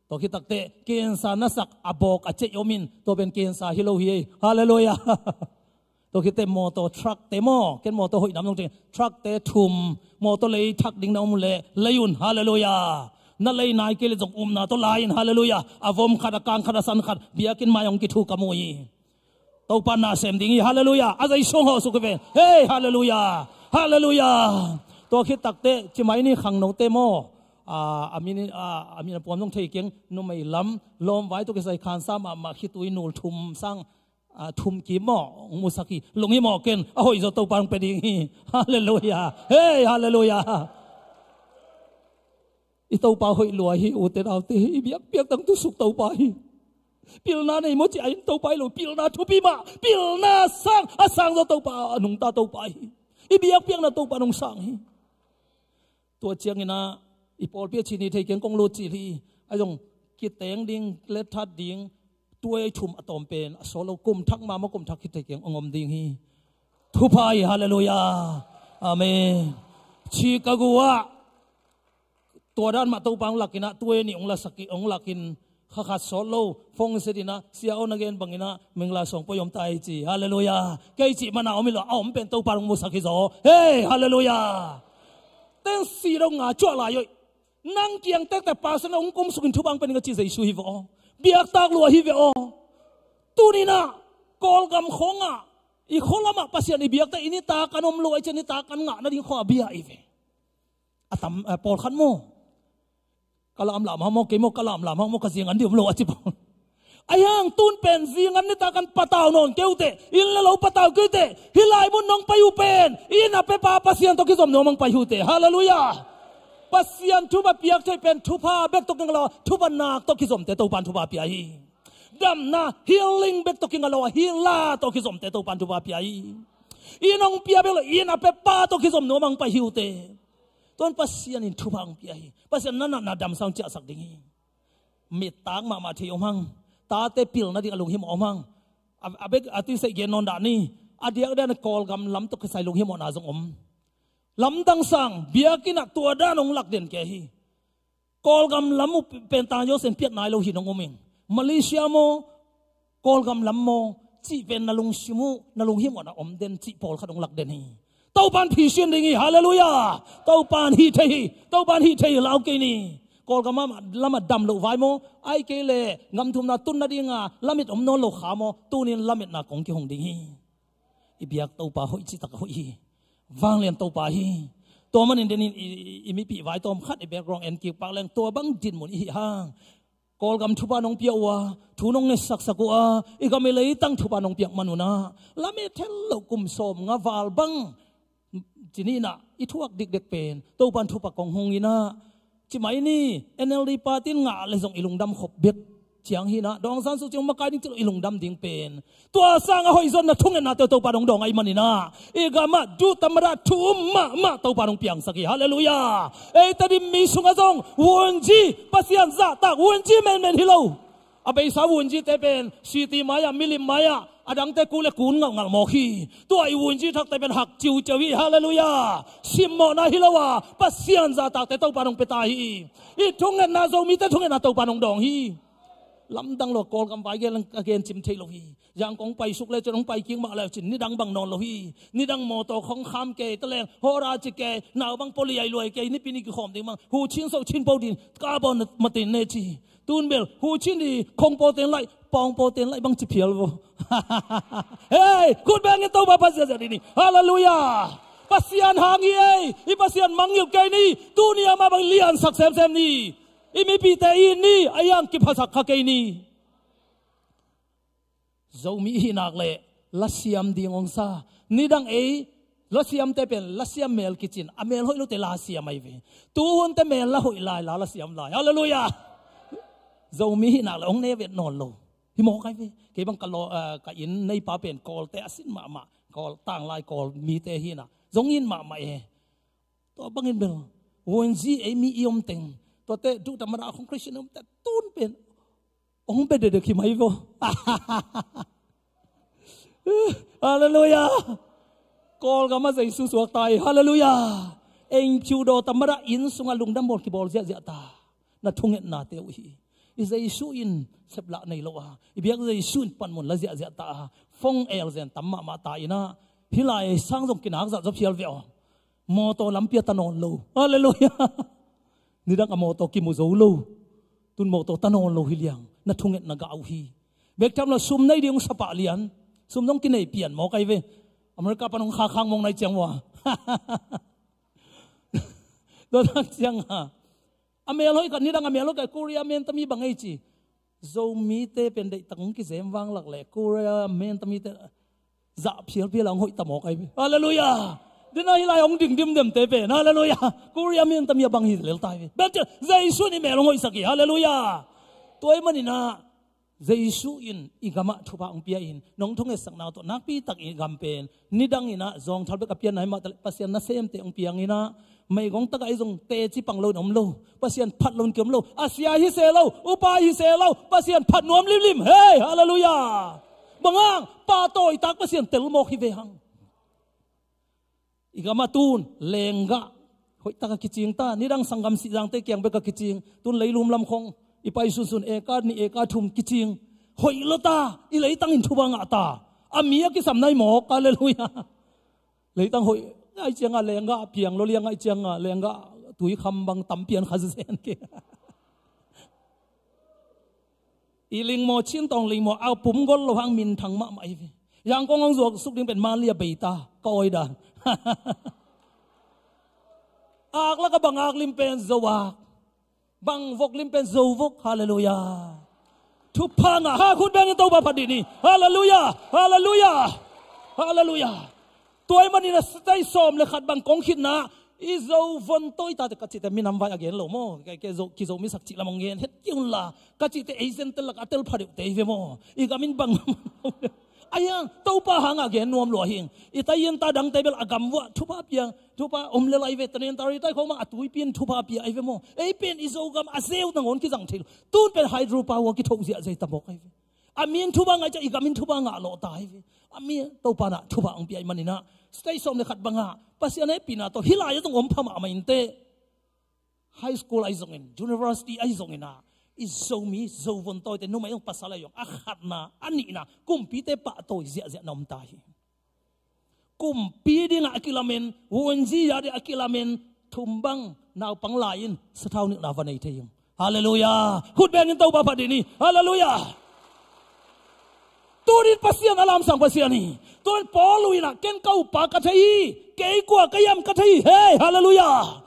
Tua khit takteh cancer na sak a bawk a ceih om in, tua pen cancer hi lo hi. Halleluiah. Tua khit teh mawtaw, truck te maw, ken mawtaw hoih nam zong cing, truck te thum, mawtaw lei thak ding na om leh lei un. Halleluiah. Na lei nai kei leh zong upna tawh lai in. Halleluiah. A vom khat, a kang khat, a san khat, biakinn mai hong kithuk ka mu hi. Topa in na sem ding hi. Halleluiah. A Jesu hong hawh suk hi ven. Hei, halleluiah. Halleluiah. Tua khit takteh ci mai ni, khangnote maw, a, a min, a, a min a puam zong thei keng, numei lam lawmvai tawh kisai khansa mahmah, khitui nul thum sang, a, thum kim maw, hong musak hi. Lunghimawh ken, a hoihzaw Topa in hong pia ding hi. Halleluiah. Hei, halleluiah. I Topa hoih lua hi, ute naute, i biakpiak tang tusuk Topa hi. Pilna nei maw ci a, in Topa hi lo, pilna thupi mah, pilna sang, a sangzaw Topa, a nungta Topa hi. I biakpiakna Topa in hong sang hi. Tua ciangin ah i pawlpi a ci ni thei keng, kong lut cil hi. Ahi zong kiteng ding, letthat ding, tuai thum a tawm pen a sawt lo, kum thak mahmah, kum thak khit thei keng hong om ding hi. Thupha hi. Halleluiah. Amen. Chicago ah tua dan mah Topa hong lak in ah, tuai nih hong lasak hi, hong lak in, kha khat sawt lo, phone set in ah, sia aw, na gen bangin ah Mingla Suang poi om ta hi ci. Halleluiah. Kei cih man a om hi lo, a om pen Topa in hong musak hi zaw. Hei, halleluiah. Ten si dong nga cuah lai oi. Nang kiang tektek pastor na hong kumsukin thupha hong pia ning a ci Jesu hi ve aw. Biaktak lua hi ve aw. Tuninah Kawlgam khawngah i khualamah Pasian i biakte i nitak an om lo ai cian nitak an ngah nading khawngah bia i ve. A tam a pawlkhat maw? Ka lamlam hang maw, kei maw, ka lamlam hang maw, ka zingan dih om lo a ci pawl. Ahi hang tun pen zingan nitak an patau nawn kei uh teh, inn le lo patau kei uh teh, hih lai mun nong pai uh pen inn a pepa Pasian tawh kizom nuam hang pai uh teh. Halleluiah. Pasian thupha piak thei pen thupha bek tawh kingah lo a, thupha nak tawh kizomte Topan thupha pia hi. Damna healing bek tawh kingah lo a, hila tawh kizomte Topan thupha pia hi. Inn hong pia bek lo, inn a pepa tawh kizom nuam hang pai hi uh teh. Tuan Pasian in thupha hong pia hi. Pasian na natna damsang ciahsak ding hi. Mittak mahmah thei om hang. Tate pilna ding a lunghimawh om hang. A, a bek a tuisai gen nawn dah ni. A diakdiak na Kawlgam lam tawh kisai lunghimawhna zong om. Lamdang sang biakinn ah tua dan hong lak den kei hi. Kawlgam lam uh pen tang Josen piat nai lo hi nong om ing. Malaysia maw, Kawlgam lam maw, cih pen na lungsim uh, na lunghimawhna om den cih pawlkhat hong lak den hi. Topan phisian ding hi. Halleluiah. Topan hih thei hi. Topan hih thei hi, lau kei ni. Kawlgam lam a dam loh vai maw, ai kei le gam thumna tun nadinga lamit om nawn lo kha maw, tunin lamitna kong kihong ding hi. I biak Topa hoih citak hoih hi. Vanglian Topa hi. Tua manin denin i, i, i mipih vai tawm khat i background en kik pak leng tua bang dinmun i hih hang. Kawlgam thupha nong pia uh a, thu nong ngetsak sak uh a, i gam i leitang thupha nong piak man un ah, lamet hel loh kum sawm nga val bang ci ni nah, i thuak dikdek pen Topan thupha kong hong in ah, ci mai ni. N L D party in ngah le zong i lungdam khop bek ciang hi nah, Daw Aung San Suu Kyi hong makai ding ci lo i lungdam ding pen. Tua sangah hoih zong na thungetnate uh Topa dong dawng ahih manin ah, i gamah duhtamada thu um mahmah Topa dong piangsak hi. Halleluiah. Eite Dimmi sungah zong vunzi, Pasian zahtak vunzi menmen hi lo. A beisa vunzite pen city mai-ah, milim mai-ah, a dangte ku le kun ngalhngalh mawk hi. Tua i vunzi thakte pen hak ciuciau hi. Halleluiah. Simmawhna hi lo a, Pasian zahtakte Topa dong pia ta hi. I thungetna, Zomite thungetna Topa dong dawng hi. Lamdang lo a Kawlgam vai gen a gen cim thei lo hi. Zangkong pai suk le cun hong pai kik mah le cin nidang bang nawn lo hi. Nidang mawtaw khong kham kei, taleng hawra ci kei, nau bang poli ai luai kei, nipi ni kikhawm ding bang hu chin so chin po din, ka bawn matin ne ci. Tun bel hu chin di khong pawten laih, pawng pawten laih bang ci phial vo. Hei, khut bengin Topa Pasian ziat ni. Halleluiah. Pasian hang hi ei, i Pasian mangngilh kei ni. Tuni amah bang liansak semsem ni. I mipite i ni a hiang kiphasak kha kei ni. Zomi i hih nak leh lasiam ding hong sa. Nidang ei lasiamte pen lasiam mel kicin, a mel hoih lote lasiam ahi ve. Tuhunte mel la hoih lai, la lasiam lai. Halleluiah. Zomi i hih nak leh hong ne vet nawn lo hi mawk ahi ve. Kei bang ka law, ah, ka inn neipa pen Kawlte a sin mahmah, Kawl tanglai Kawl mite hi nah, zong in mahmah e. Tua bangin bel vunzi ei mi i om teng, tuate duhtamada khong Christian i om teng tun pen hong bia dedek hi mai vo. Halleluiah. Kawlgamah Jesu suak ta hi. Halleluiah. Eng phiu daw tamada inn sungah lungdam bawl kibawl ziahziah ta. Na thungetnate uh hi. I Jesu in seplah nei lo a, i biak Jesu in panmun la ziahziah ta a, fong elzen tam mahmah ta in ah, hih lai sang zong kinak zah zaw phial ve aw. Mawtaw lampi a ta nawn lo. Halleluiah. Nidang a mawtaw kimu zo lo. Tun mawtaw ta nawn lo hi liang. Na thungetna gah uh hi. Bek tham lo sum nei ding hong sapah lian. Sum dong kinei pian mawk ahi ve. America pan hong khakhang mawng nai ciang uh a. Tua tak ciang a, a mel hoih khat, nidang a mel hoih khat, Korea men tami bang ei ci. Zomite pen deihtak hong kizem vanglak leh Korea men tamite zah phialphial a hong hoih ta mawk ahi ve. Halleluiah. Dena hih lai hong ding dimdemte pen, halleluiah, Korea men tami a bang hi lel ta hi ve. Bel ciah Jesu in i mel hong hoihsak hi. Halleluiah. Tua ahih manin ah Jesu in i gamah thupha hong pia in, nong thungetsakna tawh nakpitak i gam pen nidang in ah zawngthal bek a pianna hi mah taleh Pasian nasemte hong piang in ah, meigong tagah i zong teci pang lo in om lo. Pasian phat lo in ki om lo. A sia hi se lo, upa hi se lo, Pasian phat nuam limlim. Hei, halleluiah. Bang hang, pahtawi tak Pasian tel mawk hi ve hang. I gamah tun lenggah hoihtak a kicing ta, nidang sanggam sihzangte kiang bek a kicing. Tun leilum lam khong i pai sunsun, eka nih eka thum kicing. Hoih lo ta, i leitang in thupha ngah ta. A mi a kisam nai mawk. Halleluiah. Leitang hoih, Ngai ciangah lenggah piang lo liang, ngai ciangah lenggah tuikham bang tam pian kha zen ke. I lingmaw, Chin Tawng lingmaw a pum gol lo hang minthang mahmah hi ve. Yangkong hong zuak suk ding pen Manlia beita ka awi dan. Ak lak a bang ak lim pen Zo ak, bang vok lim pen Zo vok. Halleluiah. Thupha ngah, ha, khut bengin Topa phat dih ni. Halleluiah. Halleluiah. Halleluiah. Tua ahih manin a stage sawm le khat bang kong khitna i Zo von tawi tate ka cihte minam vai a gen lo maw? Kei, kei Zo, kizo mi sak cih lam hong gen het kei un la, ka cihte ei Gentile lak a tel pha deuhte hi ve maw? I gam in bang a hiang, Topa hangah gen nuam lua hing. I tai in ta dangte bel a gam vuah thupha pia, thupha om le lai ve, tanentari tai khawng mah a tuipi in thupha pia ahi ve maw? Ei pen i Zogam a zeu nangawn kizang thei lo. Tun pen hydro power kithoh ziahziah hi ta mawk ahi ve. A mi in thupha ngah ciah i gam in thupha ngah lawh ta ahi ve. A mi Topa nah thupha hong pia ahih manin ah stage sawm le khat bangah Pasian hehpihna tawh hih lai-ah zong om pha mahmah inteh. High school ahi zongin, university ahi zongin ah, i Zomi, Zo von tawite, numei zong pasal ahi zong, a khatna, a nihna, kumpite pahtawi ziahziah na om ta hi. Kumpi dingah a kilamen, vunzi ya dingah a kilamen, thum bang naupang lai in sathau nilhna va nei thei hi. Halleluiah. Khut bengin Topa phat dih ni. Halleluiah. Tunin Pasian a lamsang Pasian hi. Tunin Paul in ah, ken ka upa ka thei hi, kei kua ka hiam ka thei hi. Hei, halleluiah.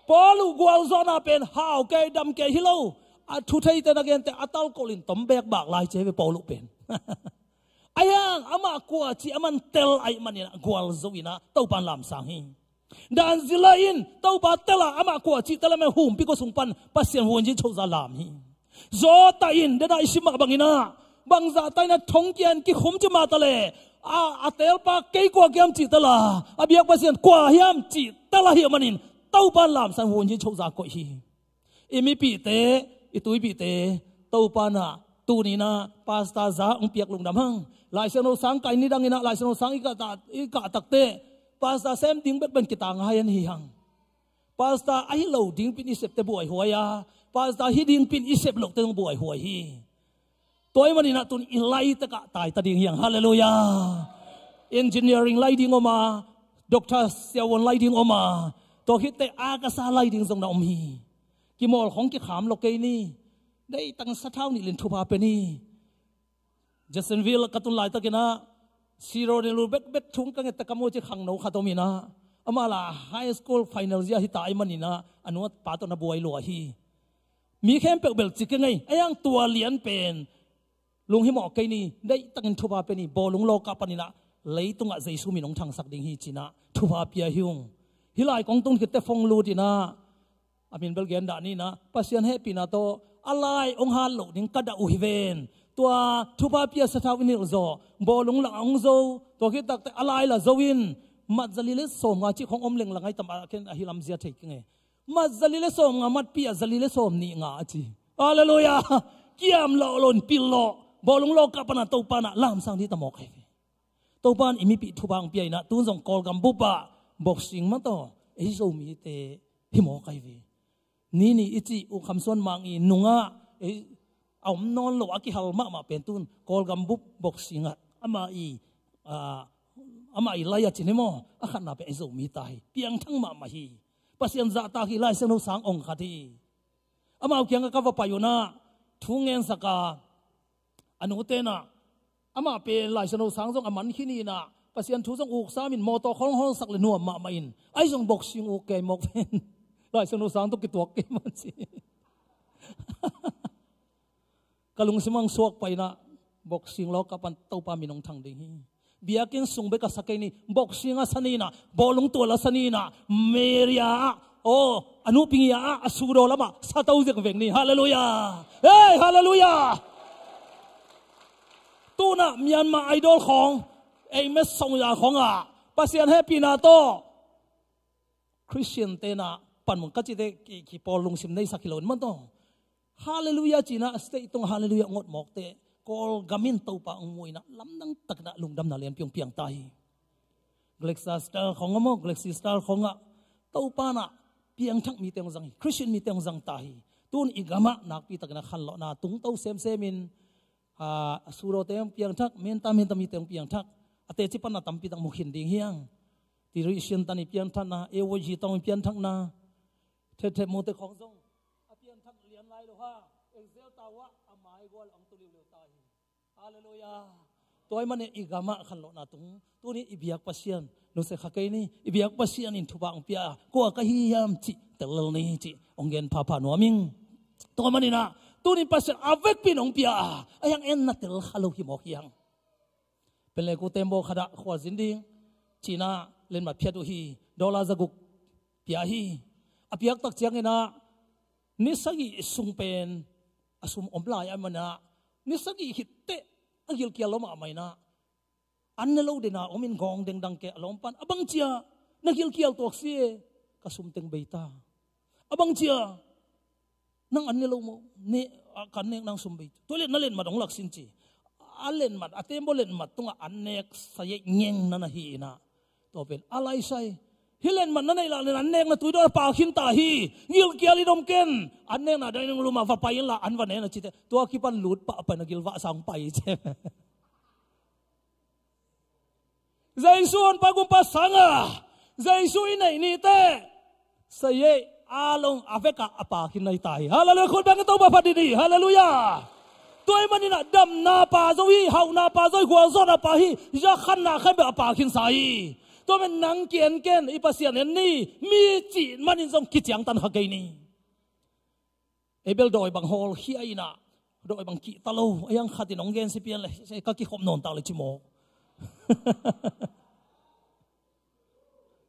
Paul uh gualzawhna pen hau kei dam kei hi lo. A thu theite na gente a talkolh in tom beek bak lai ci hi ve Paul uh pen. Ahi hang amah kua cih aman tel ahih manin ah gualzo in ah Topa in lamsang hi. Dan zila in Topa tel a, amah kua cih tel a, amah humpi kua sung pan Pasian vunzi chokzah lam hi. Zawta in, dena i sim mah bangin ah, bangzah ta in ah thongkia in kikhum ci mah ta leh, a, a telpa kei kua ka hiam cih tel a, a biak Pasian kua hiam cih tel ahih manin Topa in lamsang vunzi chokzah koih hi. I mipihte, i tuipihte, Topa in ah tuni in ah pastor za hong piak lungdam hang. Laisiangtho sang kai ni dang in ah, Laisiangtho sang i kah ta, i kah takteh, pastor sem ding bekbek in kitang hai an hi hang. Pastor ahi lo dingpi in i septe buaihuai a, pastor hi dingpi in i sep lohte zong buaihuai hi. Tua ahih manin ah tun i lai takah tai ta ding hi hang. Halleluiah. Engineering lai ding om a, Doctor Siawon lai ding om a, tua khitteh a ka sa lai ding zong na om hi. Kimawl khong kikham lo kei ni. Deihtakin sathau nilh in thupha pe ni. Jacksonville ka tun laitakin ah, siro ne lu bekbek thung ka ngette ka mu ci khangno khat om in ah, amah la high school final zia hi ta ahih manin ah, a nu a pa tawh na buai lua hi. Mi khempeuh bel ci kei ngei, a hiang tua lian pen lunghimawh kei ni, deihtakin thupha pe ni, bawlung lawka panin ah leitungah Jesu min hong thangsak ding hi ci in ah thupha pia hi ung. Hih lai kong tun khitteh phone lut in ah, a min bel gen dah ni in ah, Pasian hehpihna tawh a lai hong hat loh ding ka dah uh hi ven. Tua thupha pia sathau i nilh zawh, bawlung lah hong zo, tua khit takteh a lai lah zo in, mat zali le sawmnga cih khong om leng la ngai tam a, ken ahi lam zia thei keng e. Mat zali le sawmnga, matpi ah zali le sawmnih nga a ci. Halleluiah. Kiam lawh lo in pil lawh, bawlung lawka pan a Topa in ah lamsang dih ta mawk ahi ve. Topa in i mipih thupha hong pia in ah, tun zong Kawlgam bup ah boxing mah tawh ei Zomite hi mawk ahi ve. Nini i cih uh Kham Suan Mang i nungah, ei, a om nawn lo a kihal mahmah pen tun Kawlgam bup boxing ah amah i, ah, amah i lai a ci ni maw, a khatna pen ei Zomi ta hi. Piangthak mahmah hi. Pasian zahtak hi, Laisiangtho sang ong khat hi. Amau kiangah ka va pai un ah, thu ngensak a, a nute in ah, amah pen Laisiangtho sang zong a man khin in ah, Pasian thu zong uk sam in, mawtaw khawng hawlsak le nuam mahmah in, ahi zong boxing uk kei mawk ven. Laisiangtho sang tawh kituak kei man ci. Ka lungsim hong suak pai in ah, boxing lawka pan Topa min hong thang ding hi. Biakinn sung bek a sa kei ni, boxing a sa ni in ah, bawlung tual a sa ni in ah, media ah, aw, a nupingia ah, a sudaw lamah sa to zengveng ni. Halleluiah. Hei, halleluiah. Tun ah Myanmar Idol khawng, ei met song ya khawng ah, Pasian hehpihna tawh Christian te in ah panmun ka cite ki, kipawl lungsim neisak hi lo in mah tawh. Halleluiah ci in ah, stage tungah halleluiah ngot mawkte, Kawlgam in Topa hong mu in ah, lamdang takin ah lungdamna lianpi hong piang ta hi. Galaxy Star khawng ah maw, Galaxy Star khawng ah, Topa in ah piangthak mite hong zang hi, Christian mite hong zang ta hi. Tun i gam ah nakpi takin ah khanlawhna tungto semsem in, a, a sudawte hong piangthak, menta menta mite hong piangthak, a teci pan a tampi tak mu khin ding hi hang. Tiri Sian Tan i pianthakna, Ewo Ji Tong i pianthakna, Thet Thet Mu te khawng zong a pianthak lian lai lo ha. Exile tau ah a mai gual ang tu liuliu ta hi. Halleluiah. Tua ahih manin i gamah khanlawhna tung, tuni i biak Pasian nusia kha kei ni. I biak Pasian in thupha hong pia, kua ka hi hiam cih tel lel ni cih hong gen phapha nuam ing. Tua ahih manin ah tuni Pasian a vekpi in hong pia a, a hiang en na tel kha lo hi mawk hiang. Pen le ku tembaw khat ah khualzin ding ci-in ah letmat phiat uh hi. Dollar za guk pia hi. A piak tak ciangin ah ni sagih sung pen a sum om lai ahih manin ah ni sagih khit teh a gilkial lo mahmah in ah an ne lo den a om in gawng dengdang kei a lawmpa in, a bang ci a na gilkial tuak si e, ka sum teng bei ta. A bang ci a nang an ne lo maw? Ne, a, kan nek nang sum bei. Tua leh na letmat hong lak sin ci. A letmat, a tembaw letmat tungah an nek sa ei ngeng na na hi in ah. Tua pen a laisai. Hih letmat na neih lak leh an nek na tui dawn a pha khin ta hi. Gilkial in om ken. An nek na dining room ah va pai in la an va ne na ci teh, tua kipan lut pahpah in a gilvah sa hong pai ci. Jesu honpa gumpa sang a, Jesu i neih ni teh sa ei a long a vekah a pha khin na hi ta hi. Halleluiah. Khut beng i Topa phat didi. Halleluiah. Tua ahih manin ah damna pha zo hi, hauhna pha zo hi, gualzawhna pha hi, a khanna khempeuh a pha khin sa hi. Tua manin nang ki-en ken, i Pasian en ni. Mi cih manin zong kiciangtan kha kei ni. Ei bel dawi bang hawlkhia in ah, dawi bang kihta lo, a hiang khat in hong gensia pian leh ka kikhop nawn tak leh ci mawk.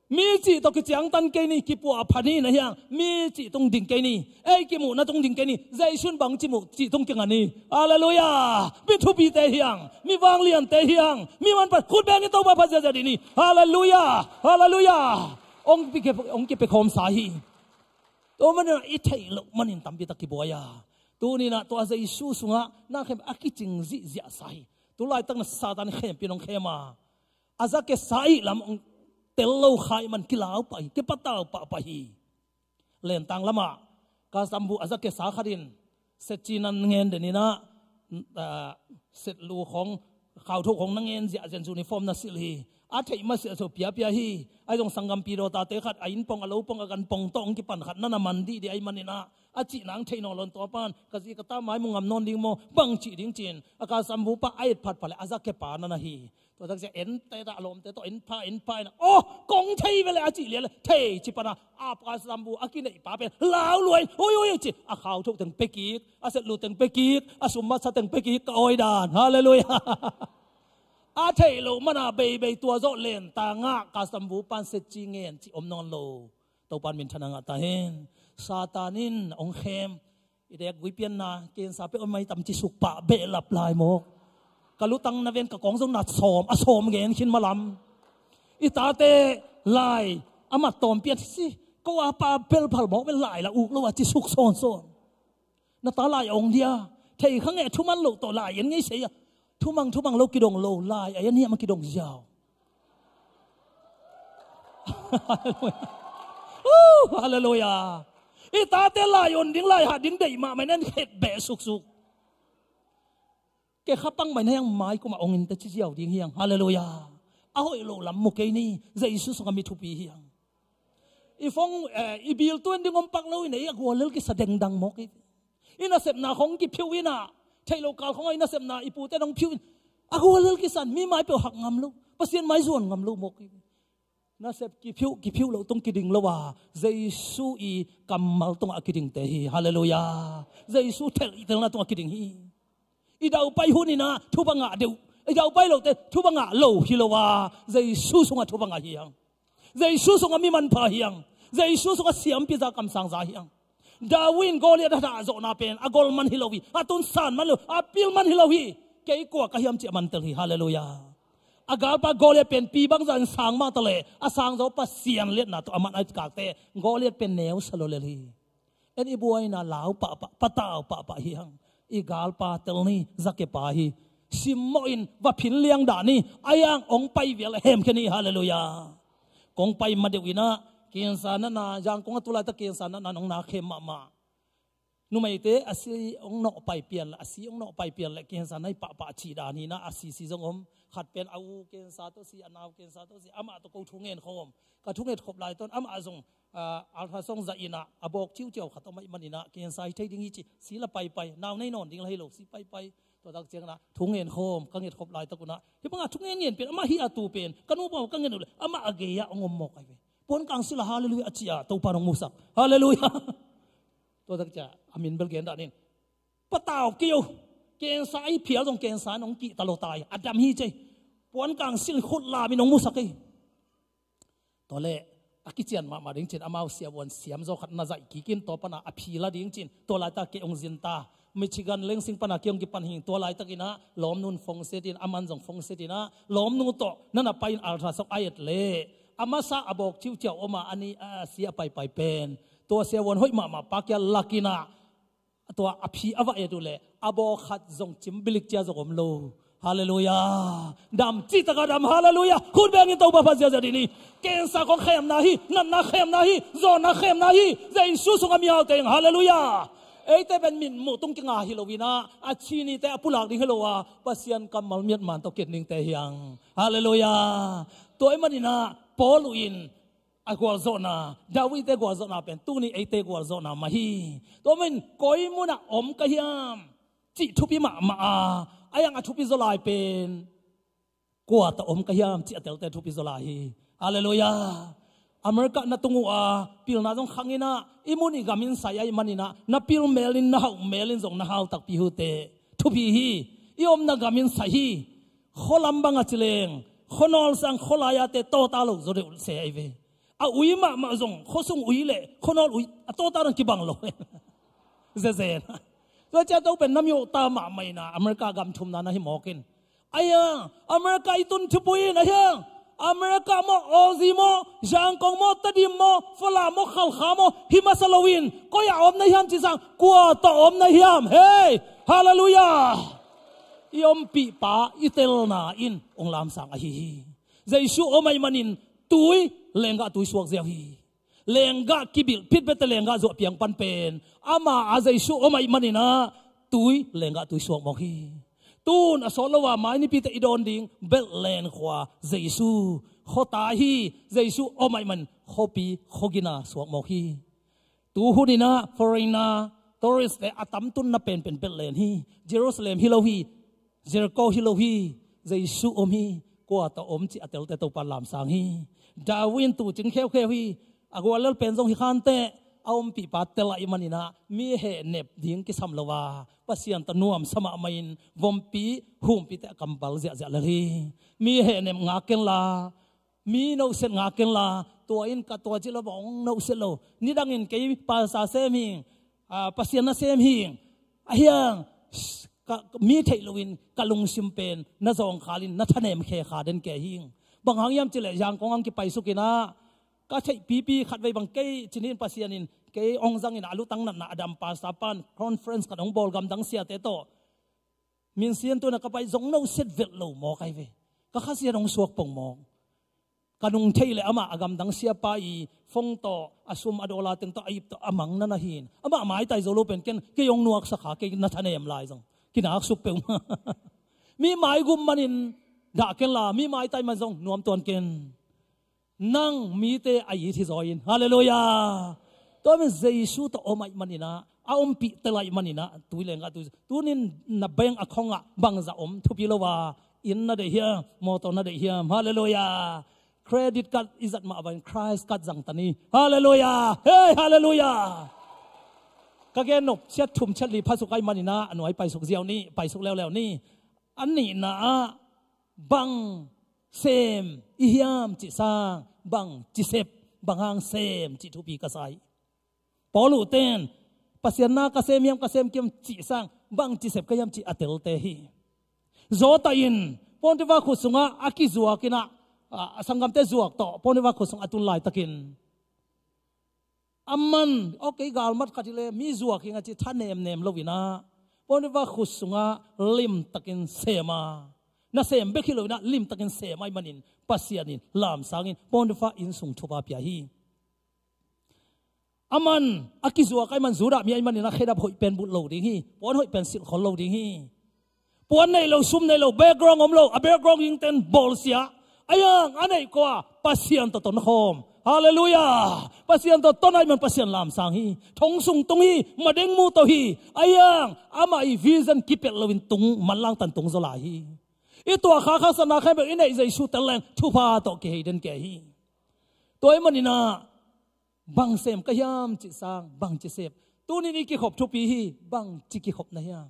Mi cih tawh kiciangtan kei ni, kipuah pha ni na hiang, mi cih tung ding kei ni, ei kimuhna tung ding kei ni. Jesu in bangci muh cih tung kinga ni. Halleluiah. Mi thupite hiang, mi vangliante hiang, mi manpha, khut beng i Topa phat ziahziah dih ni. Halleluiah. Halleluiah. Hong kipe, hong kipe khawm sa hi. Tua manin ah i theih loh manin tampi tak kibuai a, tuni in ah tua Jesu sungah na khem a kicing zihziah sa hi. Tulaitak in ah Satan khempeuh in hong khem a, a zakesa ih lam hong tel lo kha ih man kilau pah hi, kipatau pahpah hi. Lentang lamah ka sambu a zakesa khat in setci na ngen den in ah, ah, setlu khawng, khauthoh khawng na ngen ziahziah in uniform na silh hi. A theih masiah so piapia hi. Ahi zong sanggampi dawtate khat a inn pong, a lo pong, a gan pong tawh hong kipan khat na na man dihdih ahih manin ah, a cih nang theih nawn lo in, tua pan ka zi ka ta mai mu ngam nawn ding maw, bang cih ding ci-in a ka sambu pa a et phatphat leh a zakepa na na hi. Tua tak ciang ente ta, a lawmte tawh en pha, en pha in ah, aw, kong thei ve leh a cih lian leh thei ci pan a, a ka sambu a kineih pa pen lau lua in, ui ui ui ci, a khauthoh teng pia kik, a setlu teng pia kik, a sum masa teng pia kik, ka awi dan. Halleluiah. A theih loh man a beibei tua zawh lentang ah ka sambu pan setci ngen cih om nawn lo. Topa in minthanna ngah ta hen. Satan in hong khem. I dek gui pianna, cancer peuh a mai tam ci suk pah behlap lai mawk. Ka lutang na ven ka kawng zong na sawm, a sawm gen khin malam. I tate lai a mat tawm pian si, ko a pa bel phal mawk bel lai la uk lo a ci suk sawnsawn. Na ta lai a ong dia, thei kha ngei, thuman loh tawh lai en ngei sei a. Thumang, thumang lo kidong lo, lai a en hiam a kidong ziau. Halleluiah. Uh, halleluiah. I tate lai on ding, lai hat ding deih mahmah in en khet beh suksuk. Kei kha pang mai na hiang, mai kumah ong in te ci ziau ding hiang. Halleluiah. A hoih loh lam mu kei ni, Jesu sungah mi thupi hiang. I phone, eh, i bill tuan ding om pak lo in ei a gual lel kisa dengdang mawk hi. I nasepna khong kiphiuh in ah, theih loh kal khong ah i nasepna i pute nong phiuh in, a gual lel kisa in mi mai peuh hak ngam lo, Pasian mai zuan ngam lo mawk hi. Nasep kiphiuh, kiphiuh loh tung kiding lo a, Jesu i kammal tungah kidingte hi. Halleluiah. Jesu thelhtelna tungah kiding hi. I daupai hun in ah thupha ngah deuh, i daupai lote thupha ngah lo hi lo a, Jesu sungah thupha ngah hiang. Jesu sungah mi manpha hiang. Jesu sungah siampi za, kamsang za hiang. David in Goliath a hahzawhna pen a gol man hi lo hi, a tunsan man lo, a pil man hi lo hi. Kei kua ka hiam cih a man tel hi. Halleluiah. A galpa Goliath pen pi bangzah in sang mah ta leh, a sangzaw Pasian liatna tawh a man a i kakte, Goliath pen neu sa lo lel hi. En i buaina lau pahpah, patau pahpah hi hang. I galpa tel ni, zakepa hi. Simmawh in va phin liang dah ni, a hiang ong pai vial a hemkhia ni. Halleluiah. Kong pai ma deuh in ah, cancer natna, Zangkong a tulaitak cancer natna nong na khem mahmah. Numeite a si hong nawh pai pian le, a si hong nawh pai pian le, cancer nai pahpah cih dan hi na, a sisi zong om. Khat pen a u cancer tawh si, a nau cancer tawh si, amah tawh ko thu ngen khawm. Ka thu nget khop lai tawn amah zong, ah, ultrasound zah in ah, a bawk ciuciau khat om ahih manin ah, cancer hi thei ding hi ci, si la paipai, nau nei nawn ding la hi lo, si paipai. Tua tak ciangin ah thu ngen khawm, ka nget khop lai tak un ah, hih bangah thu ngen ngen pen, amah hi a tu pen, ka nu pa ka ngen uh le, amah a gei ah hong om mawk ahi ve. Puan kang silh a, halleluiah, a ci a, Topa hong musak. Halleluiah. Tua tak ciang a min bel gen dah ning. Patau kei uh. Cancer ahi phial zong cancer in hong kihta lo tai. A dam hi cei. Puan kang silh khut lam in hong musak ei. Tua leh a kician mahmah ding cin, amau siavuan siam zaw khat na zaih kik in, tua pan ah a phi la ding cin, tua laitak kei hong zin ta. Michigan Lansing pan ah kei hong kipan hing, tua laitakin ah lawmnu in phone set in, aman zong phone set in ah, lawmnu tawh na na pai in ultrasound a et leh, a masa a bawk ciuciau om a, a ni a si a paipai pen, tua siavuan hoih mahmah pa kia lak in ah, tua a phi a va et uh leh, a bawk khat zong cim bilik cia zong om lo. Halleluiah. Dam, cih tak a dam, halleluiah. Khut beng in Topa phat ziahziah dih ni. Cancer khawng khemna hi, natna khemna hi, zawnna khemna hi. Jesu sungah mi hau teng, halleluiah. Eite pen mitmuh tung kinga hi lo in ah, a ci nite a pulak ding hi lo a, Pasian kammal miat man tawh kit ningte hi hang. Halleluiah. Tua ahih manin ah Paul in a gualzawhna, David-te gualzawhna pen tuni eite gualzawhna mah hi. Tua manin koi munah om ka hiam cih thupi mahmah a, a hiang a thupi zaw lai pen, kua tawh om ka hiam cih a telte thupi zaw lai hi. Halleluiah. America na tung uh a, pilna zong khang in ah, i mun i gam in sai ahih manin ah, na pil mel in, na hauh mel in zong na hau takpi uh teh thupi hi. I omna gam in sai hi. Khualam bang a ci leng, khuanawl sang khualai a te tawta lo zaw deuh se ahi ve. A ui mahmah zong, khuasung ui le khuanawl ui a tawta dang kibang lo. Zezen. Tua ciang to pen na miawhta mahmah in ah, America gam thumna na hi mawk in. Ahi hang, America i tun thupui in ahi hang, America maw, Aussie maw, Zangkong maw, Tedim maw, Falam maw, Khalkha maw, hi masa lo in, koi ah om na hiam cih sang, kua tawh om na hiam, hei, halleluiah. I ompihpa i telna in hong lamsang ahi hi. Jesu om ahih manin tui, lenggah tui suak ziau hi. Lenggah kibilh phit bete lenggah zuah piang pan pen, amah a Jesu om ahih manin ah tui, lenggah tui suak mawk hi. Tun a sawt lo a mai nipite i dawn ding Bethlehem khua Jesu khuata hi. Jesu om ahih manin khuapi khuagina suak mawk hi. Tu hun in ah foreigner, tourist te a tam tunna penpen Bethlehem hi. Jerusalem hi lo hi. Jericho hi lo hi. Jesu om hi. Kua tawh om cih a telte Topa lamsang hi. Darwin tu cing kheukheu hi. A guallel pen zong hi khanteh, a ompihpa tel ahih manin ah mi hehnep ding kisam lo a, Pasian tawh nuamsa mahmah in vompi humpite a kampal ziahziah lel hi. Mi hehnep ngak kenla, mi nohset ngak kenla, tua in ka tua ci lo bang hong nohset lo. Nidangin kei pastor sem hing, ah, Pasian na sem hing. Ahi hang, ka, mi theih loin ka lungsim pen na zawngkhal in na thanem khe kha den kei hing. Bang hang hiam cih leh Zangkong hong kipaisuk in ah, ka theih pipi khatvei bang kei cih in Pasian in kei hong zang in ah, a lutang natna a dam pastor pan conference khat hong bawl, gamdang siate tawh. Minsian tuna ka pai zong nohset vet lo mawk ahi ve. Ka khasiat hong suak pong mawk. Ka nung thei leh amah a gamdang siapa i phone tawh, a sum a dollar teng tawh, a ip tawh a mang na na hi in. Amah maitai zo lo pen ken, kei hong nuaksak kha, kei na thanem lai zong. Kinaksuk peuhmah. Mi maigum manin dah kenla, mi maitai man zong nuam tuan ken. Nang mite a it hi zaw in. Halleluiah. Tua manin Jesu tawh om ahih manin ah, a ompih tel ahih manin ah, tui lenggah tui. Tunin na bank account ah bangzah om thupi lo a, inn na deih hiam, mawtaw na deih hiam. Halleluiah. Credit card i zat mah bangin Christ card zang ta ni. Halleluiah. Hei, halleluiah. Ka gen nop ciat thum ciat li phasuk ahih manin ah, a nuai paisuk ziau ni, paisuk leuleu ni. A nihna ah, bang sem i hiam cih sang, bang ci sep, bang hang sem cih thupi ka sa hi. Paul uh ten, Pasian na ka sem hiam, ka sem kei hiam cih sang, bang ci sep ka hiam cih a telte hi. Zawta in Potiphar khut sungah a kizuak in ah, a, a sanggamte zuak tawh Potiphar khut sungah a tun laitakin, aman, okay, galmat khat hi leh mi zuak hi ing a ci thanemnem lo in ah, Potiphar khut sungah limtakin sem a, nasem bek hi lo in ah, limtakin sem ahih manin Pasian in lamsang in Potiphar inn sung thupha pia hi. Aman a kizuak ahih man, Judah mi ahih manin a khedap hoih pen bulh lo ding hi. Puan hoih pen silh khol lo ding hi. Puan nei lo, sum nei lo, background om lo, a background hingten bawlsia. Ahi hang a neih kua Pasian tawh tonkhawm. Halleluiah. Pasian tawh ton ahih man Pasian lamsang hi. Thong sung tung hi. Madeng mu to hi. Ahi hang amah i vision kipelh loin tung, manlang tan tung zaw lai hi. I tuahkhak haksatna khempeuh i neih Jesu tel leng thupha tawh kihei den kei hi. Tua ahih manin ah bang sem ka hiam cih sang, bang ci sep. Tuni-in i kikhop thupi hi. Bang ci kikhop na hiam?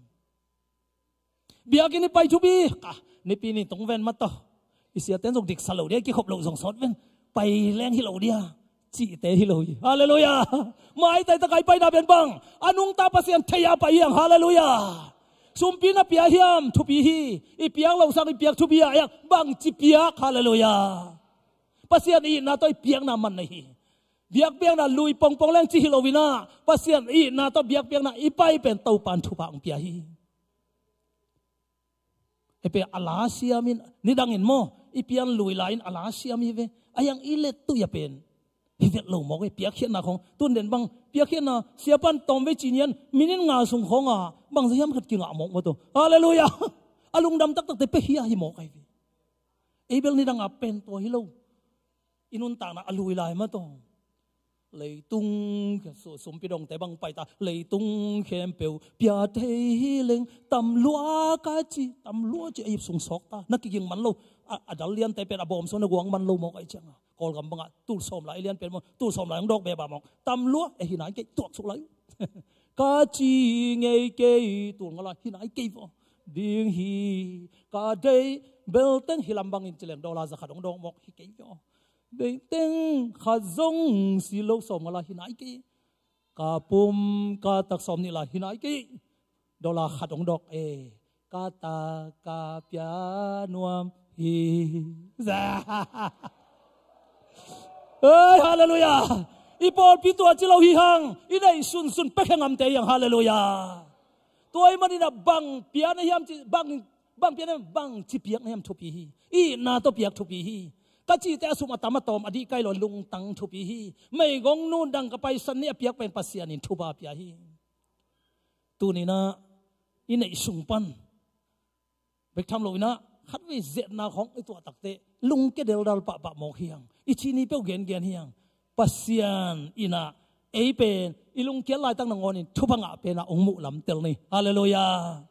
Biakinn i pai thupi, ka, Nipi ni tung ven mah tawh, i siate'n zong diksa lo dia, i kikhop loh zong sawt ven, pai leng hi lo dia, cihte hi lo hi. Halleluiah. Maitai tak a i paina pen bang, a nungta Pasian thei a pai hi hang. Halleluiah. Sumpi na pia hiam? Thupi hi. I piak loh sang i piak thupi a, a hang bang ci piak? Halleluiah. Pasian itna tawh i piakna man nei hi. Biakpiakna lui pongpong leng ci hi loin ah, Pasian itna tawh biakpiakna i pai pen Topa'n thupha hong pia hi. Hih pen a la siam in, nidangin maw, i pian lui lai-in a la siam hi ve. Ahi hang i let tuih a pen hi vet lo mawk hi. Piakkhiatna khawng, tun den bang, piakkhiatna siapa'n tawmvei ci ni-in minute nga sung khawngah bangzah hiam khat kingah mawk mah tawh. Halleluiah. A lungdam taktakte pia hi mawk ahi ve. Ei bel nidang a pen tua hi lo. I nuntakna a lui lai mah tawh, leitung khe, su-, sumpi dongte bang pai ta, leitung khempeuh pia thei hi leng, tam lua ka ci, tam lua ci, a ip sung sawk ta, na kiging man lo. A, a dal liante pen a bawm suan a guang man lo mawk ahih ciangah, Kawlgam bangah tul sawm lai lian pen maw, tul sawm lai hong dawk beba mawk, tam lua, e, hi nai kei, tuak suk lai uh. Ka ci ngei kei, tul nga lai hi nai kei vaw. Ding hi, ka deih, belteng hi lam bangin ci leng, dollar za khat hong dawk mawk hi kei vaw. Beiteng khat zong si lo, sawm nga lai hi nai kei. Ka pum ka tak sawm nih lai hi nai kei. Dollar khat hong dawk e. Ka tak ka pia nuam hi. Za. Hei, halleluiah. I pawlpi tua ci lo hi hang. I neih sunsun pek he ngamte hi hang. Halleluiah. Tua ahih manin ah bang pia na hiam ci, bang, bang pia na hiam, bang ci piak na hiam thupi hi. Itna tawh piak thupi hi. Ka cihte a sum a tam a tawm a dih kai lo, lungtang thupi hi. Meigong nu dang ka paisan ni a piak pen Pasian in thupha pia hi. Tuni-in ah i neih sung pan bek tham loin ah khatvei zetna khawng i tuah takteh lungkia deldal pahpah mawk hi hang. I cih ni peuh gengen hi hang. Pasian in ah ei pen i lungkiat laitak nangawnin thupha ngah pen ah hong muh lam tel ni. Halleluiah.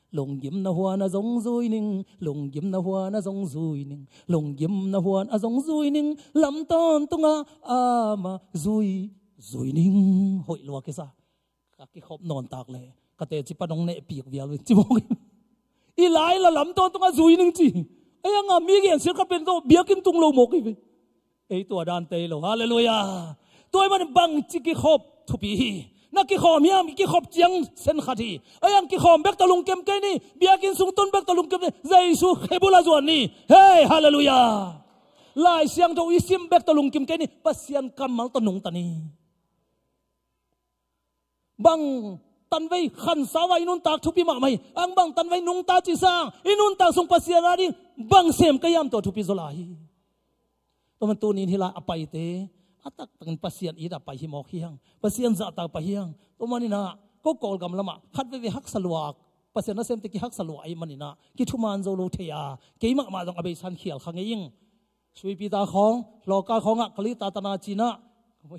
Lunggimna huan a zong zui ning, lunggimna huan a zong zui ning, lunggimna huan a zong zui ning, lam tawntungah amah zui, zui ning. Hoih lua kisa. Ka kikhop nawn tak leh ka teci pan hong nehpik vial uh in ci mawk hi. I lai la lam tawntungah zui ning ci. Ahi hang a mi gensiat khat pen tawh biakinn tung lo mawk hi ve. Ei tua dante hi lo. Halleluiah. Tua ahih manin bangci kikhop thupi hi. Na kikhawm hiam? I kikhop ciang sen khat hi. Ahi hang kikhawm bek tawh lungkim kei ni. Biakinn sung tun bek tawh lungkim ni. Jesu khebul ah zuan ni. Hei, halleluiah. Lai Siangtho i sim bek tawh lungkim kei ni. Pasian kammal tawh nungta ni. Bang tanvei khansau a i nuntak thupi mahmah hi. Ahi hang bang tanvei nungta cih sang, i nuntak sung Pasian ading bang sem ka hiam, tua thupi zaw lai hi. Tua man tuni-in hih lai a paite a taktakin Pasian it a pai hi mawk hi hang. Pasian zahtak pai hi hang. Tua manin ah ko Kawlgam lamah khat veve haksa luak, Pasian nasemte kihaksa luak ahih manin ah kithuman zo lo thei a, keimah mah zong a beisa in khial kha ngei ing. Suipi ta khawng, hlawka khawngah kalita tana ci-in ah,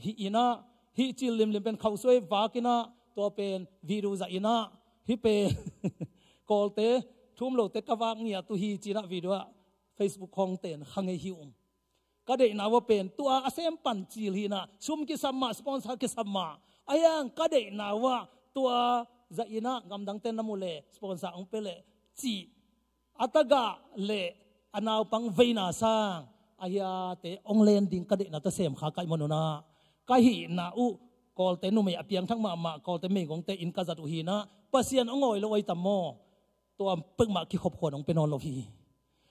hih in ah, hih cil limlim pen khauhsuai vak in ah, tua pen video zah in ah, hih pen Kawlte thu um lote ka vak ngiat uh hi ci-in ah video ah Facebook khawng ten kha ngei hi ung. Ka deihna uah pen tua a sem pan cil hi in ah, sum kisam mah, sponsor kisam mah. Ahi hang ka deihna uah tua zah in ah, gamdangte na mu leh sponsor hong pia leh cih a tagah le a naupang veina sang a hiate hong len ding ka deihna tawh sem kha ka hih man un ah, ka hihna uh Kawlte numei a piangthak mahmah, Kawlte meigongte inn ka zat uh hi in ah, Pasian hong awi lo ahi tam maw? Tua peuhmah kikhop khuan hong pia nawn lo hi.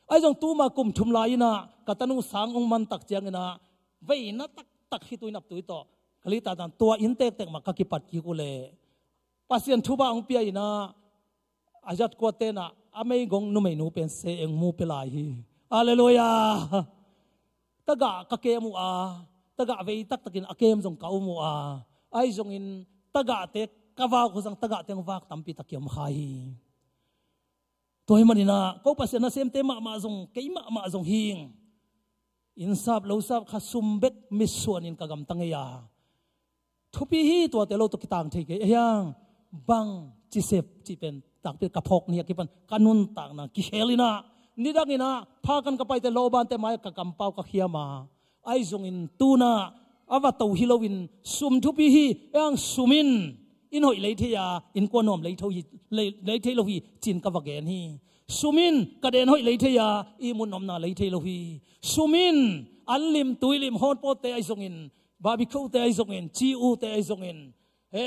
Ahi zong tuma kum thum lai in ah ka tanu sang hong man tak ciangin ah, veina taktak hih tui nap tui tawh kalita tan tua inn tektek mah ka kipat kik uh leh Pasian thupha hong pia in ah, a zatkuate in ah a meigong numeinu pen se eng mu pia lai hi. Halleluiah. Tagah ka kem uh a, tagah vei taktakin a kem zong ka um uh a, ahi zongin tagahte ka vak uh zang, tagahte hong vak tampi tak kiom kha hi. Tua hi maninah ko Pasian nasemte mahmah zong, kei mahmah zong hing. Inn sap lo sap kha sum bek mitsuanin ka gamta ngei a, thupi hi, tuate lo tawh kitang thei kei a hiang. Bang cisep cih pen takpi ka phawk ni a kipan ka nuntakna kikhelinah, nidanginah pha kan ka paite lawbante mai ka kampau ka khiam a, ahi zongin tunah a va to hi loin sum thupi hi. Hiang, sum in inn hoih lei thei a, innkuan nuam lei tho hi, lei, lei thei lo hi, cin ka va gen hi. Sum in ka den hoih lei thei a, ihmun nuamna lei thei lo hi. Sum in an lim tui lim hotpotte ahi zongin, barbecue te ahi zongin, ci u te ahi zongin, he,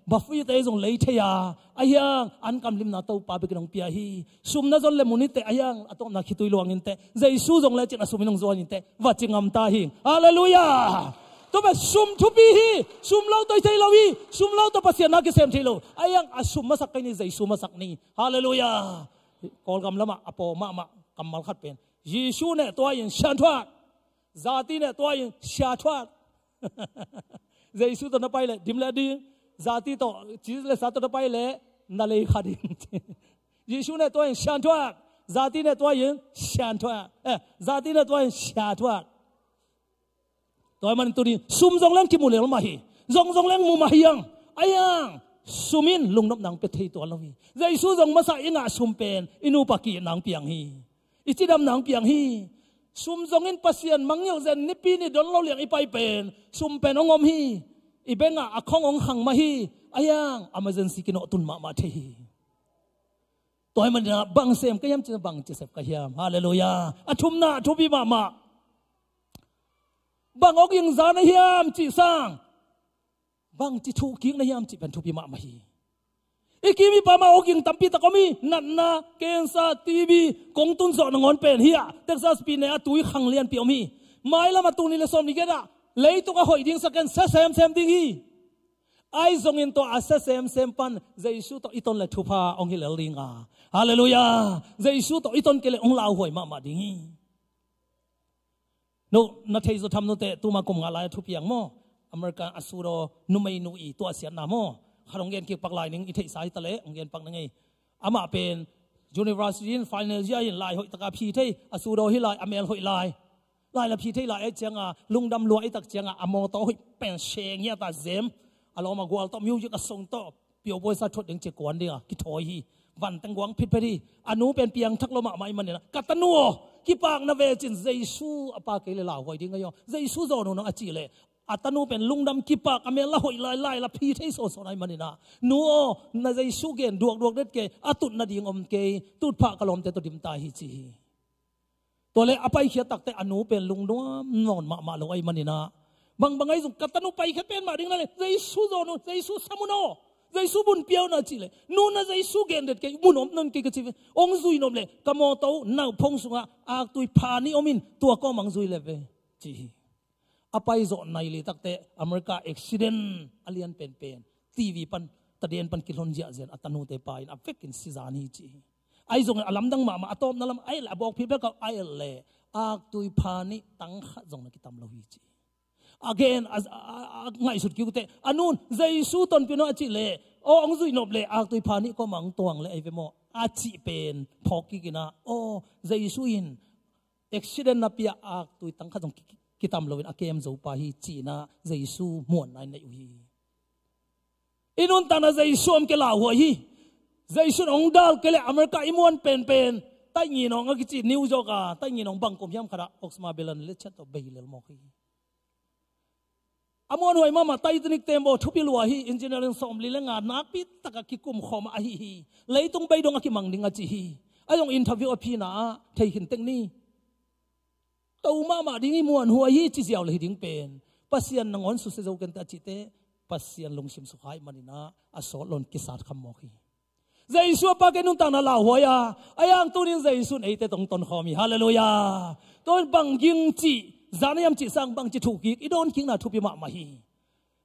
buffet te ahi zong lei thei a, a hiang an kamlimna Topa bekin hong pia hi. Sum na zon le mun i teh a hiang, a tawpna khitui luangin teh, Jesu zong le cin a sum in hong zuanin teh, va ci ngam ta hi. Halleluiah. Tua bek sum thupi hi. Sum lo tawh i thei lo hi. Sum lo tawh Pasian na kisem thei lo. A hiang a sum masak kei ni, Jesu masak ni. Halleluiah. Kawlgam lamah a paw mahmah kammal khat pen, Jesu neh tua in sianthuat, zati neh tua in sianthuat. Jesu tawh na pai leh dim le ding, zati tawh, ci le sa tawh na pai leh na lei kha ding. Jesu neh tua in sianthuat, zati neh tua in sianthuat, eh, zati neh tua in sianthuat. Tua hi manin tunin sum zong leng kimu lel mah hi. Zong zong leng mu mah hi ang. A hiang, sum in lungnopna hong pia thei tuan lo hi. Jesu zong masa i ngah sum pen i nupa ki-itna hong piang hi. I cidamna hong piang hi. Sum zong in Pasian mangngilh zen nipi ni don lo liang i pai pen sum pen hong om hi. I bengah a khong hong khang mah hi. A hiang, emergency kinawh tun mahmah thei hi. Tua hi maninah bang sem ka hiam cih, bang cisep ka hiam. Halleluiah. A thumna, a thupi mahmah, bang awging za na hiam cih sang, bang ci thuhkik na hiam cih pen thupi mahmah hi. I kim i pam ah awging tampi tak om hi. Natna, cancer, T B, kong tun zawh nangawn pen hi ah, Texas pi ne a tui khang lianpi om hi. Mailam a tul nih le sawm nih giat ah leitung a hoih ding sak ken sia semsem ding hi. Ahi zongin tua a sia semsem pan Jesu tawh i ton le thupha hong hi lel ding a. Halleluiah. Jesu tawh i ton kei le hong lauhuai mahmah ding hi. No, na thei zaw tham nute, tuma kum nga lai a thupiang maw? America a sudaw numeinu i tuahsiatna maw? Khat hong gen kik pak lai ning, i theihsa hi ta leh hong gen pak na ngei. Amah pen university in final year in lai hoih taka phi thei, a sudaw hi lai, a mel hoih lai. Lai la phi thei lai, eh, cianga lungdam lua i tak cianga a mawtaw hoih pen seng hi a ta zem. A lawm a gual tawh, music a song tawh, pio buaisa thuat ding cia kuan dinga kithawi hi. Van teng guang phitphet hi. A nu pen piangthak lo mahmah i maninah, ka tanu aw, kipakna vecin Jesu a pa kei le lauhuai ding ahi aw. Jesu zawn un a cih leh a tanu pen lungdam kipak, a mel la hoih lai, lai la phi thei sawsawna i maninah, nu aw, na Jesu gen duakduak det kei, a tut nading om kei, tutphah ka lawmte tawh dim ta hi ci hi. Tua le a paikhiat takte a nu pen lungnuam nawn mahmah lo ahi maninah, bangbang ahi zong ka tanu paikhiat pen mah ding na le Jesu zawn un, Jesu sam un aw, Jesu bun pia un a cih leh, nu na Jesu gen det kei, mun om nawn kei ka ci ve. Hong zui nop leh ka mawtaw nauphong sungah aktui pha nih om in, tua kawm hong zui le ve ci hi. A paizawh nai le takte America accident a lian penpen, T V pan, tadien pan kilhon ziahziah a tanute pa in a vekin sizan hi ci hi. Ahi zongin a lamdang mahmah, a tawpna lam a et le, a bawk phit bek a et le, aktui pha nih tang khat zong na kitam lo hi ci hi. A gen a, a, a, a ngaihsut kik uh teh, a nun Jesu tonpih un a cih leh, aw, hong zuih nop leh aktui pha nih kawmah hong tuang leh ahi ve maw a cih pen phawk kikinah, aw, Jesu in accident na pia aktui tang khat zong ki, ki, kitam loin a kem zo pa hi cinah Jesu muanna in neih uh hi. I nuntakna Jesu om kei lauhuai hi. Jesu in hong dal kei leh America i muan penpen, Tainginawng a kici New York a, Tainginawng bang kum hiam khatah Osama bin Laden le ciat tawh bei lel mawk hi. A muanhuai mahmah Titanic tembaw thupi lua hi, engineering sawmli le nga nakpi taka kikum khawm ahi hi. Leitung bei dong a kimang ding a ci hi. A zong interview a phina ah thei khin tek ni. To mahmah ding hi, muanhuai hi ci ziau le hi ding pen, Pasian nangawn susia zo kente a cihte, Pasian lungsim sukha ahih maninah a sawt loin kisat kham mawk hi. Jesu a pa kei nuntakna lauhuai a, a hiang tunin Jesu in eite tawh hong tonkhawm hi. Halleluiah. Tua in bang ging cih, zan a hiam cih sang bangci thuhkik, i dawnkikna thupi mahmah hi.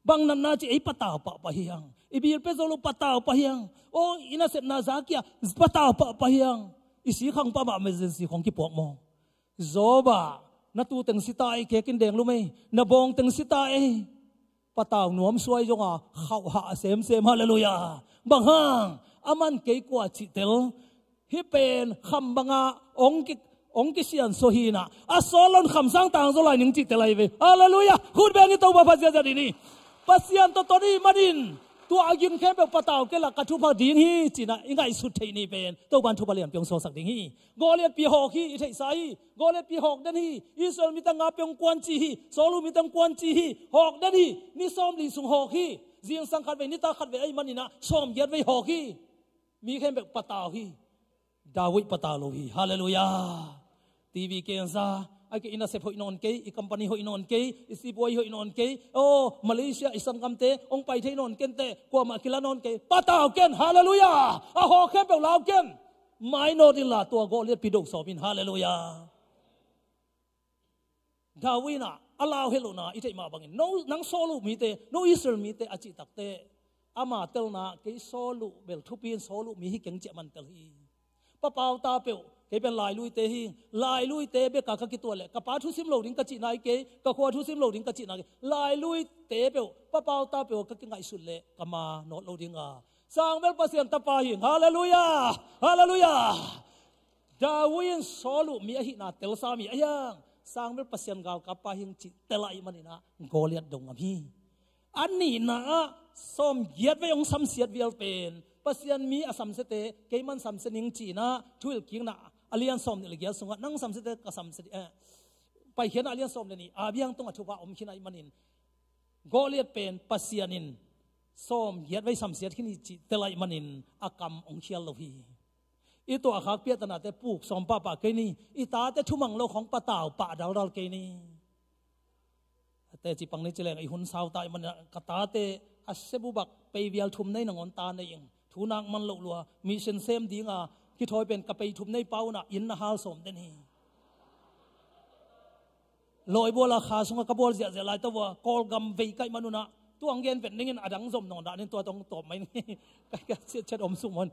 Bang natna cih ei patau pahpah hi hang. I bil pia zo lo patau pah hi hang. Aw, i nasepna za kia patau pahpah hi hang. I sikhang pah mah emergency khong kipuak maw? Job ah Na tu teng si ta ei, kek in deng lum ei, na bawng teng si ta ei. Patau nuam suai zonga khauh hah semsem, halleluiah. Bang hang, a man kei kua cihtel, hih pen kham banga ong ki, ong kisiansuah hinah, a sawl loin khamsang tangzaw lai ning cihtel ahi ve. Halleluiah. Khut beng i Topa phat ziahziah dih ni. Pasian tawh ton i hih manin, tua a ging khempeuh patau kei la ka thupha ding hi cinah i ngaihsut theih ni pen Topan thupha lianpi ong suaksak ding hi. Goliath pi hawk hi, i theihsa hi. Goliath pi hawk den hi. Israel mite nga peuh kuanci hi. Saul uh mite kuanci hi. Hawk den hi. Ni sawmli sung hawk hi. Zingsang khatvei, nitak khatvei ahi maninah sawmgiat vei hawk hi. Mi khempeuh patau hi. David patau lo hi. Halleluiah. T V kensa, a kei i nasep hoih nawn kei, i company hoih nawn kei, i sipuai hoih nawn kei, aw, Malaysia i sanggamte ong pai thei nawn kenteh, kuamah kila nawn kei, patau ken, halleluiah. A hawk khempeuh lau ken. Mainawt inla tua Goliath pi do sawm in, halleluiah. David inah a lau het lohna i theih mah bangin, no, nang Saul uh mite, no Israel mite a cih takteh, ama telna, kei Saul uh bel thupi in Saul uh mi hi keng ciah man tel hi. Papau ta peuh, kei pen lailuite hi, lailuite beka ka kituah leh ka pa thusim lo ding ka cihna hi kei, ka khua thusim lo ding ka cihna hi kei. Lailuite peuh, papau ta peuh ka kingaihsut leh ka ma nawt lo ding a, Sangvel Pasian tapa hi. Halleluiah. Halleluiah. David in Saul uh mi ahihna telsa mi ahi hang, Sangvel Pasian galkappa hi ing cih tel ahih maninah Goliath do ngam hi. A nihna ah, sawmgiat vei ong samsiat vial pen Pasian mi a samsiate, keiman samsia ning cinah Thuhilhkikna a lian sawmnih le giat sungah, nang samsiate ka samsia ding, eh, Paikhiatna a lian sawm le nih, Abiam tungah thupha om khin ahih manin, Goliath pen Pasian in sawmgiat vei samsiat khin hi cih tel ahih manin a kam ong khial lo hi. I tuahkhak piahtannate puk sawm pahpah kei ni. I tate thumang lo khawng patau pah daldal kei ni. A teci pang ni ci leng i hun sau ta ahih manin ka tate a sebubak pei vial thum nei nangawn ta nei ing. Thu nak man loh lua, mission sem dinga kithawi pen ka pei thum nei pa unah inn na hal sawm den hi. Lawibual a kha sungah ka bual ziahziah lai ta vua, Kawlgam vei kaih man unah, tuang gen vet ningin a dang zom nawn dah nin tua tawh ong tawp mai ning. Ka, ka siatchet om suk maw.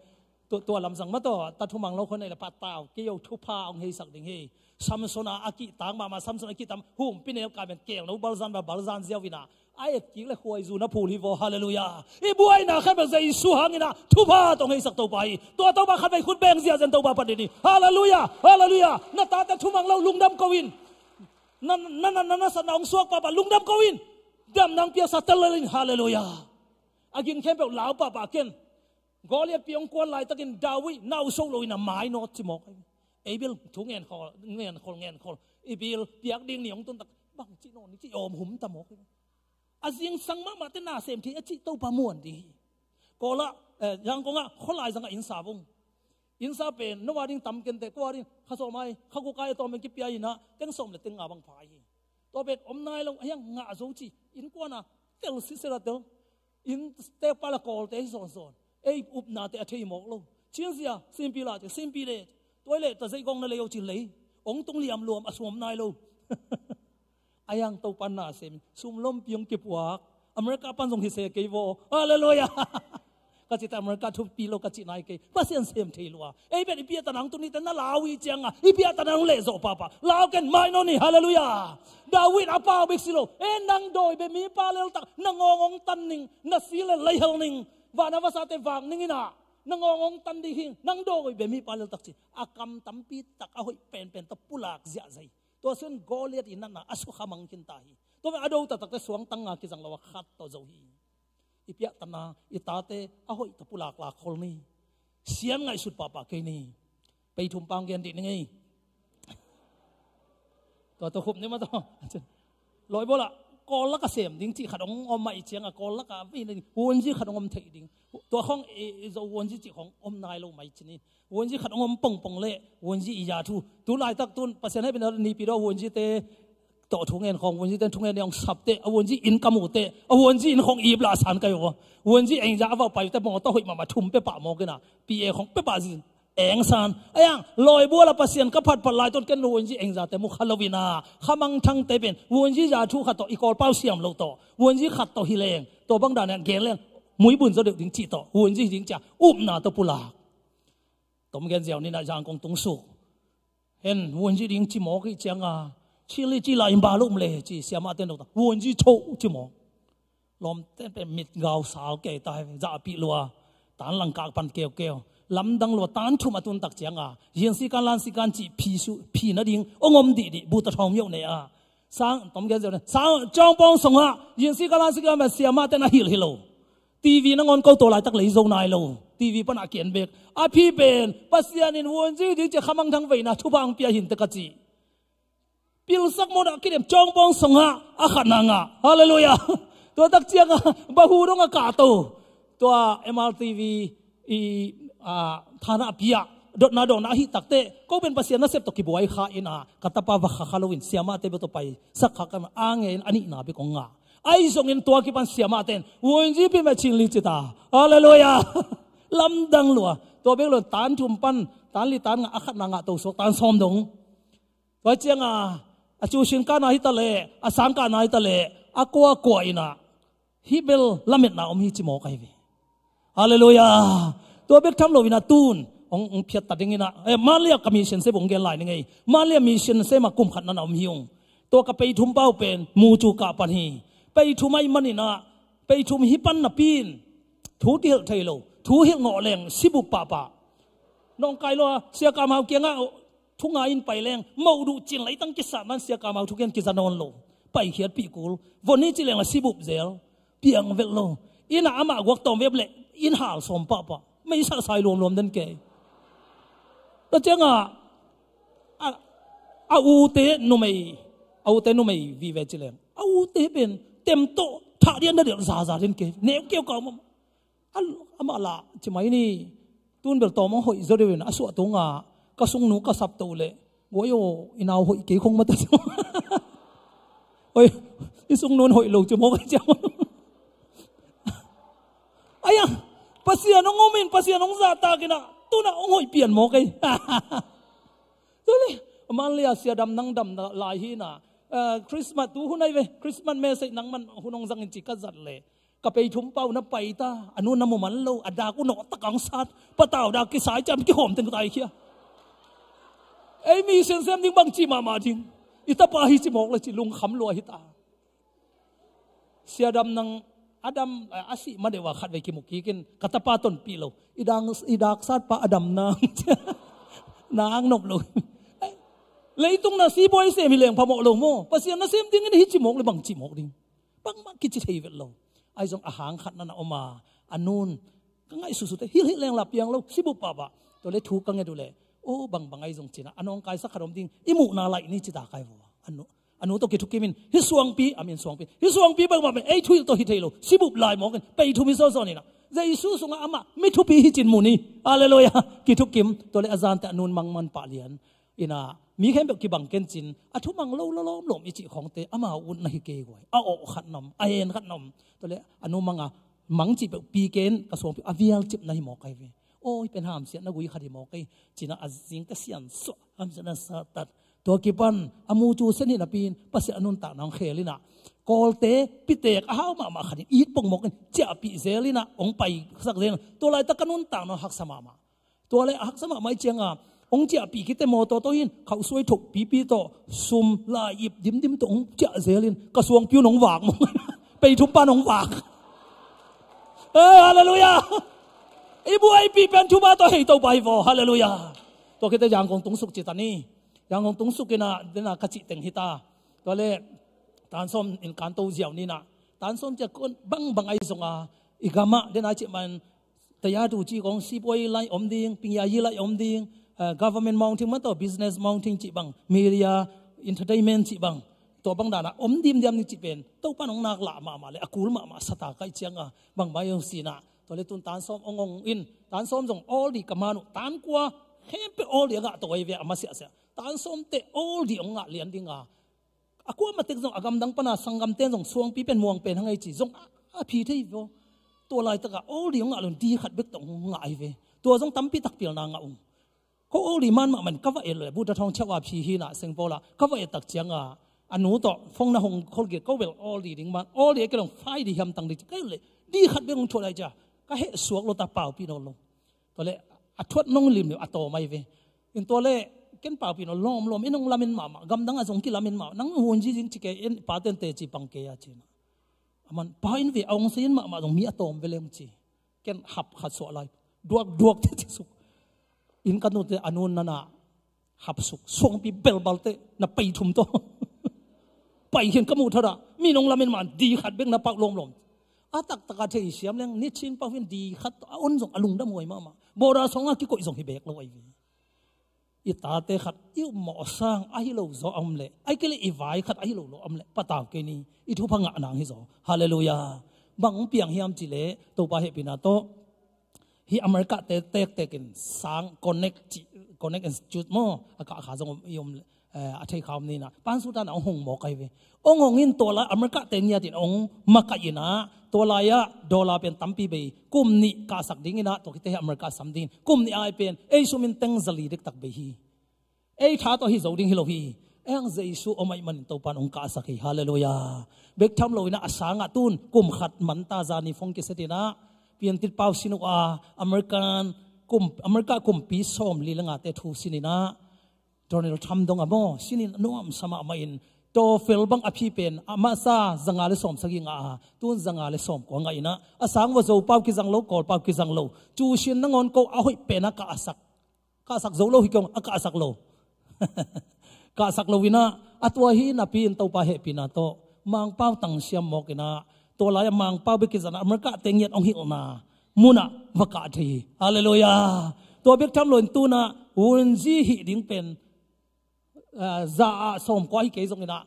Tua, tua lamsang mah tawh, ta thumang lo khawng nei le patau kei o, thupha ong heisak ding hi. Samson a, a kihtak mahmah, Samson a kihtak, humpi nel kai pen kelno balzan, ba balzan ziau inah, a et kik le khuaizu na phul hi vaw, halleluiah. I buaina khempeuh Jesu hanginah thupha tawh ong heisak Topa hi. Tua Topa khatvei khut beng ziahziah in Topa phat dih ni. Halleluiah, halleluiah. Na tate thumang lo, lungdam ko in. Na, na, na, na, na satna ong suak pahpah, lungdam ko in. Damna ong piaksa tel lel in, halleluiah. A ging khempeuh lau pahpah ken. Goliath pi ong kuan laitakin David nauso lo inah mainawt ci mawk. Ei bil thu ngen khol, ngen khol, ngen khol. I bil piak ding ni ong tun tak, bang ci nawn ni ci awm hum ta mawk. A zingsang mahmahte na sem thei a cih Topa muan ding hi. Kawlah, eh, Zangkongah khualai zangah inn sa vung. Inn sa pen no a ding tam kenteh, kua ding kha sawm ai, kha guk ai a tawm pen kipia inah, teng sawm le teng nga bang pha hi. Tua pen om nai lo, a hiang ngah zo ci, innkuana tel sisela tel. Inn tekpa la kawlte hi sawnsawn. Ei upnate a thei mawk lo. Cin zia, simpi la ci, simpi le. Tua i leh ta zeih gawng na lei o ci lei. Ong tung liamluam a suam nai lo. A hiang Topa na sem, sum lompi ong kipuak. America pan zong hi se kei vaw. Halleluiah. Ka cite America thupi lo ka cihna hi kei. Pasian sem thei lua. Ei pen i piahtana ong tun nite na lau hi cianga, i piahtana ong lehzawh pahpah. Lau ken, mainawt ni, halleluiah. David a pau bek si lo. E, nang dawi beh mipa leltak, na ngawng ong tan ning, na si le leihel ning. Vana vasate vak ning inah, na ngawng ong tan dih hi, nang dawi beh mipa leltak ci. A kam tampi tak a hoih penpen tawh pulak ziahziah hi. Tua sun Goliath i natna a sukha mang khin ta hi. Tua pen a do taktakte suangtang nga kizang lo a khat tawh zo hi. I piahtana, i tate a hoih tawh pulaklak khol ni. Sian ngaihsut pahpah kei ni. Pei thum pang gen dih ni ngei. Tua tua khup ni mah tawh. Lawibual ah, Kawl laka sem ding cih khat ong om mah i cianga, Kawl laka vei ding, vuanzi khat ong om thei ding. Tua khawng i, i Zo vuanzi cih khawng om nai lo mai ci ni. Vuanzi khat ong om pongpong leh, vuanzi i za thu. Tu laitak tun, Pasian hehpihna nipi daw vuanzite tawh thungen khawng, vuanzite thungen ding ong sap teh, a vuanzi inn ka mu teh, a vuanzi inn khawng ip lah san ka hi uh. Vuanzi eng za a vauh pai uh teh, mawtaw hoih mahmah thum pia pah mawk inah, P A khawng pia pah zin, eng san. A hiang, lawibual ah Pasian ka phatphat lai tun ken vuanzi eng zate mu kha lo inah, kha mangthangte pen vuanzi za thu khat tawh, i Kawlpau siam lo tawh, vuanzi khat tawh hi leng, tua bang dan ah gen leng, muibun zaw deuh ding cih tawh, vuanzi ding cia upna tawh pulak. Tom gen ziau ni inah Zangkong tung suk. Hen, vuanzi ding ci mawk i cianga, Thil hi ci lai in ba lo um le ci, siamahte in dong ta, vuanzi cho ci maw. Lawmte pen mit gau sau kei ta hi ve, zahpih lua, tan langkak pan keukeu. Lamdang lua, tan thum a tun tak cianga, yin sikan lan sikan cih phi su, phi nading ong om dihdih, bu ta thawng miauh ne a. Sang, tom gen zeu ne, sang, cawngpawng sungah yin sikan lan sikan ban siamahte na hilh hi lo. TV nangawn ko tua laitak lei zo nai lo. TV pan a kian bek. A phi pen, Pasian in vuanzi ding ci khamang thang veina thupha ong pia hi in teh ka ci. Pilsak mawk dah kidem cawngpawng sungah a khatna ngah. Halleluiah. Tua tak ciangah bahu dong a kahto. Tua M R T V i, a, thana a pia dotna dongna ahi takteh, ko pen Pasian nasep tawh kibuai kha in a, ka tapa va khakha loin siamahte bek tawh paisak kha ka na a nge in a nihna bek ong ngah. Ahi zongin tua kipan siamahte in vuanzi pi mah cin li ci ta. Halleluiah. Lamdang lua. Tua bek lua tan thum pan tan li tan ngah a khatna ngah to suak tan sawm dong. Tua cianga a cu sin kana hi ta leh, a sang kana hi ta leh, a kua kua in a, hih bel lametna om hi ci mawk ahi ve. Halleluiah. Tua bek tham lo in a tun ong, ong phiat ta ding in a, eh, Manlia ka mission sep ong gen lai ni ngei. Manlia mission sep ma kum khat na na om hi ung. Tua ka peithum pau pen mucu kah pan hi. Peithum ahi man in a, peithum hi pan napi in thu hilh thei lo, thu hilh ngawh leng sibup pahpah. Nawngkai lua, Sia Kam Hau kiangah thu ngai in pai leng, moh duh cin leitang kisat man Sia Kam Hau thukian kiza nawn lo. Paikhiatpih kul. Von ni ci leng la sibup zel. Piang velh lo. Inn ah amah guak tawm vep leh inn hal sawm pahpah. Meisa sai luamluam den kei. Tua ciangah a, a ute numei, a ute numei vive ci leng, a ute pen tem tawh thah dian na delh zaza den kei. Neu keu kau mah. A, amah lah ci mai ni, tun bel tawm hong hoih zaw deuh in a suah tungah ka sungnu ka sap to leh, guai aw, i nau hoih kei khong mata ci. Oi, i sungnu in hoih lo ci mawk ai ciam. Aia, Pasian hong um in, Pasian hong zahtak in a, tun a hong hoih pian mawk ai. Tule, Manlia Sia Dam Nang dam lai hi na, eh, Christmas tu hun ai ve, Christmas message nangman hun hong zang in ci ka zat leh. Ka peithum pau na pai ta, a nu na mu man lo, a dak uh nawh tak ang sat, patau dak kisai ciam kihawm teng tai khia. Ei mi sinsem ding bang ci mahmah ding. I tapa hi ci mawk le ci lungkham lua hi ta. Sia Dam Nang, a dam, a sih ma deuh a khat vei kimu kik in, ka tapa tonpih lo. I dang, i dak sat pa a dam nang. Nang nop lo. Leitung na sibuai sem hi leng phamawh lo maw. Pasian na sem ding in hi ci mawk le bang ci mawk ding. Bangmah kici thei vet lo. Ahi zong a hang khat na na om a, a nun, ka ngaihsutsut e, hilh hilh leng la piang lo, sibup pahpah. Tua le thu ka nget uh leh, o, bangbang ahi zong cin a, a nawngkaisak khat om ding, i muhna laih ni ci ta kai vaw. A nu, a nu tawh kithukim in, hih suangpi, a min suangpi, hih suangpi bangmah pen ei thuhilh tawh hi thei lo, sibup lai mawk in, peithum hi zawzaw ni na. Jesu sungah amah mi thupi hi cin mu ni. Halleluiah. Kithukim, tua le a zante a nun mangman pah lian. Ina, mi khempeuh kibang kencin, a thumang lo lawlawm lawm i cih khawngte, amau ut na hi kei guai. A awh khat na om, a en khat na om. Tua le, a nu manga, mang cih peuh pi ken, ka suangpi, a vial cip na hi mawk ai ve. Aw, hi pen hamsiatna gui khat hi mawk ai. Cina a zingte sian suah, hamsiatna sa tat. Tua kipan, a mu cu sen hi napi in, Pasian a nuntakna hong khel ina. Kawlte, pitek, a hau mahmah khat in, it pong mawk in, ciahpih zel ina, hong paisak zel ina. Tua laitak ka nuntakna hong haksa mahmah. Tua le a haksa mahmah i cianga, hong ciahpih kite mawtaw tawh hin, khauhsuai thok pipi tawh, sum, lai ip, dimdim tawh hong ciah zelin, ka suangpi un hong vak maw. Peithum pan hong vak. Hey, halleluiah. I buaipih pen thuma tawh hei Topa hi vaw, halleluiah. Tua khite Yangon tungsuk ci ta ni. Yangon tungsuk ina, dena ka cih teng hi ta. Tua le, tansawm in kan to ziau ni na. Tansawm cia kon bangbang ahi zonga, i gama, dena cih man, tayatu ci kong sipuai lai om ding, pingyayi lai om ding, eh, government mounting man tawh, business mounting cih bang, media, entertainment cih bang, tua bang dana om dimdiam ni cih pen, Topa nong nak lah mahmah le, a kul mahmah sata kaih cianga, bang mai ong sina, tua le tun tansawm ong ong in, tansawm zong awl di ka man uh, tankua, khempeuh awl di a ngah to ai ve a masiahsiah, tansawm te awl di ong ngah lian dinga, a kuamah tek zong a gamdang pana sanggamte zong suangpi pen muang pen hang ei ci zong a, a phi thei vaw. Tua laitaka awl di hong ngah lo in di khat bek tawh hong ngah ahi ve. Tua zong tampi tak pilna ngah ung. Ko awl di man mahmah in ka va et le, buta thawng chauh a phi hi na seng pawla, ka va et tak cianga, a nu tawh phone na hong khol gil ko bel awl di ding man, awl di a kilong fai di hiam tang di ci ka et le, di khat bek hong thuat ai cia, ka heh suak lo ta paupi nawn lo. Tua le, a thuat nong lim leh a tawm ai ve. In tua le, Ken pau pi no lawm lawm, in hong lamen mahmah, gamdang ah zong kilamen mahmah, nang hun zi zing ci kei, en pa tente ci pang kei a ci na. Aman pa in ve a hong sei in mahmah zong mi a tawm ve leng ci. Ken hap khat suah lai. Duak duak te ci suk. In ka nute a nun nana hap suk. Suangpi belbal te na pai thum to. Pai hian ka muh thada. Mi nong lamen man di khat bek na pau lawm lawm. A taktak a thei siam leng ni chin pau hin di khat to a on zong a lungdam huai mahmah. Bora song a kikoih zong hi bek lo ai ve. I tate khat i upmawh sang ahi lo zaw a om leh, ai kei leh i vai khat ahi lo lo a om leh, patau kei ni, i thupha ngah nang hi zaw. Halleluiah. Bang hong piang hiam cih leh, Topa hehpihna tawh, hih America te tektek in sang Connect cih, Connect Institute maw, a kah kha zong i om, eh, a thei kha om ni na. Pan sutan a hong hong mawk ahi ve. Hong hong in tua lai America te ngiat in hong makaih in ah, tua lai ah dollar pen tampi bei, kum nih kahsak ding in ah, tua khit teh America sam ding in, kum nih ai pen, ei sum in teng zali dektak bei hi. Ei tha tawh hi zo ding hi lo hi. Ei hang Jesu om ahih manin Topan hong kahsak hi. Halleluiah. Bek tham lo in ah a sang ah tun, kum khat man ta zani phone kiset in ah, piantit pau sin uh a, American, kum, America kumpi sawmli le ngate thu sin in ah, Donald Trump dong a maw, sinin a nuamsa mahmah in, tawfel bang a phi pen, a masa zanga le sawmsagih ngah a, tun zanga le sawmkua ngah in ah, a sang va zo pau kizang lo, kawl pau kizang lo, cu sin nangawn ko a hoih pen a kahsak, kahsak zo lo hi kong a kahsak lo. Kahsak lo in ah, a tua hi napi in Topa hehpihna tawh, Mangpau tang siam mawk in ah, tua lai a Mangpau bek kizang a America te ngiat hong hilhna mun ah va kah thei hi. Halleluiah. Tua bek tham lo in tun ah, vunzi hih ding pen, ah, za ah sawmkua hi kei zong in ah,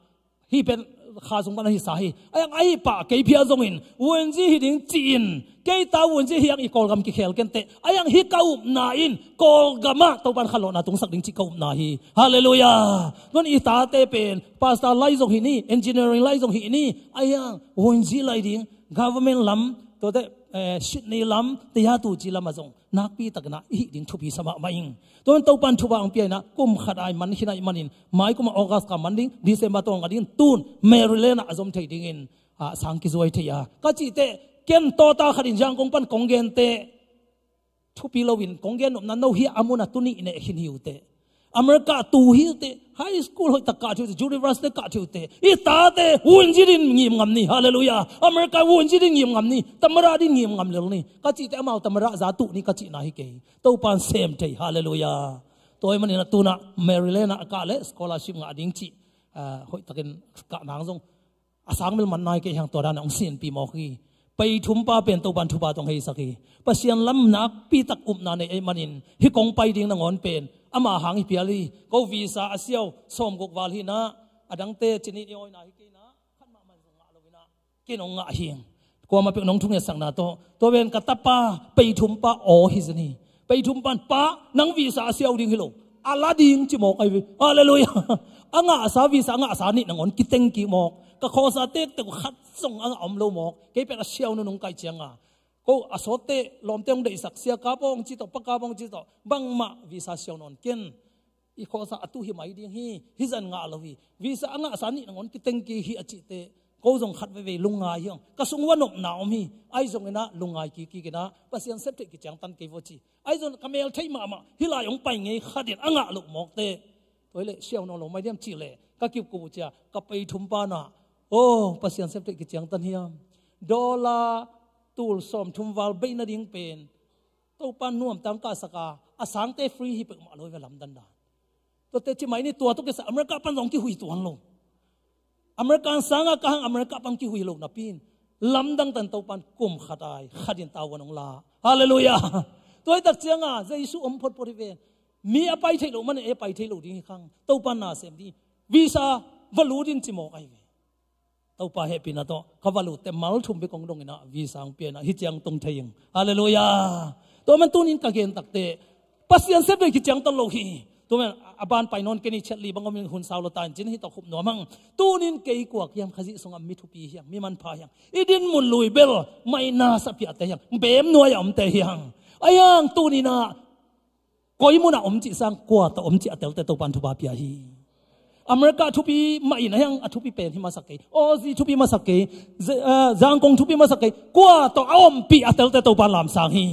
hih pen kha sung pan a hisa hi. A hang a hih pah kei phial zong in, vunzi hih ding ci in, kei ta vunzi hih hang i Kawlgam kikhel ken teh. A hang hih ka upna in, Kawlgam ah Topan khanlawhna tungsak ding cih ka upna hi. Halleluiah. Tuan i tate pen, pastor lai zong hi ni, engineering lai zong hi ni, a hang vunzi lai ding, government lam, tuate, eh, Sydney lam, Tayatuci lam ah zong nakpi takin ah i hih ding thupi sa mahmah ing. Tuan Topan thupha hong pia in ah, kum khat ai man khin ahih manin, mai kum ah August ka man ding, December tawng a ding, tun Maryland ah a zom thei dingin, ah, sang kizuai thei a. Ka cih teh, ken tawta khat in Yangon pan kong gen teh, thupi lo in kong gen nopna no hi a, a mun ah tuni neh khin hi uh teh. America tu hi uh teh, high school hoih tak kah thei uh teh, university kah thei uh teh. I tate vunzi din ngim ngam ni, halleluiah. America vunzi din ngim ngam ni, tamara din ngim ngam lel ni. Ka cih teh amau tamara za tuh ni ka cihna hi kei. Topan sem thei, halleluiah. Tua ahih manin ah tun ah Maryland ah kah leh scholarship ngah ding cih, ah, hoih takin kah nang zong a sang melman nai kei hang tua dan a hong sinpi mawk hi. Pai thumpa pen Topan thupha tawh hong heisak hi. Pasian lam nakpi tak upna nei ahih manin, hih kong pai ding nangawn pen ama hang hi phial hi. Ko visa a siau sawmguk val hi in ah, a dangte cinin i awina hi kei in ah, khat mahmah zong ngah lo in ah, ken hong ngah hi. Kuamah peuh nong thungetsak na tawh, tua pen ka tapa pai thumpa aw hi zen hi. Pai thumpan, pa, nang visa a siau ding hi lo, a la ding ci mawk ahi ve. Halleluiah. A ngahsa visa a ngahsa nih nangawn kiteng kik mawk. Ka khawsa tektek khat zong a ngah om lo mawk. Kei pen a siau nunung kaih cianga, ko a sawtte lawmte hong deihsak, sia kap hong ci tawh, pa kap hong ci tawh, bangmah visa siau nawn ken. I khawsa a tu hi mai ding hi, hih zan ngah lo hi. Visa a ngahsa nih nangawn kiteng kik hi a cih teh, ko zong khat veivei lungngai hi hang. Ka sung va nopna om hi. Ahi zongin ah lungngai kik kik in ah, Pasian sep theih kiciangtan kei vo ci. Ahi zong ka mel theih mahmah, hih lai hong pai ngei khat in a ngah loh mawk teh. Tua hi leh siau nawn lo mai diam cih leh, ka kipkup uh cia, ka pai thumpa na, aw, Pasian sep theih kiciangtan hiam? Dollar tul sawmthum val bei nading pen Topa nuamtang kahsak a, a sangte free hi peuhmah lo hi ve lamdang dan. Tuate ci mai ni, tua tawh kisai America pan zong kihui tuan lo. America sanga ka hang America pan kihui lo napi in, lamdang tan Topan kum khat ai khat in tavuan hong la. Halleluiah. Tua hi tak cianga Jesu om photphot hi ve. Mi a pai theih loh manin ei a pai thei lo ding hi khang. Topan na sem ding. Visa va lut in ci mawk ahi ve. Topa hehpihna tawh ka va lut teh mal thum bek kong dong in ah visa hong pia in ah hih ciang tong thei ing. Halleluiah. Tua man tunin ka gen tak teh Pasian sep theih kiciangtan lo hi. Tua man a ban pai nawn kei ni, chet li bang om in hun sau lo ta in cin, hih tawh khup nuam hang. Tunin kei kua ka hiam, Khazih sungah mi thupi hi hang, mi manpha hi hang. I din mun lui bel mai na sa piahte hi hang, bem nuai a omte hi hang. Ahi hang tunin ah koi munah om cih sang kua tawh om cih a telte Topan thupha pia hi. America thupi mah in ahi hang a thupi pen hi masak kei. Aussie thupi masak kei. Z-, ah, Zangkong thupi masak kei. Kua tawh a ompih a telte Topan lamsang hi.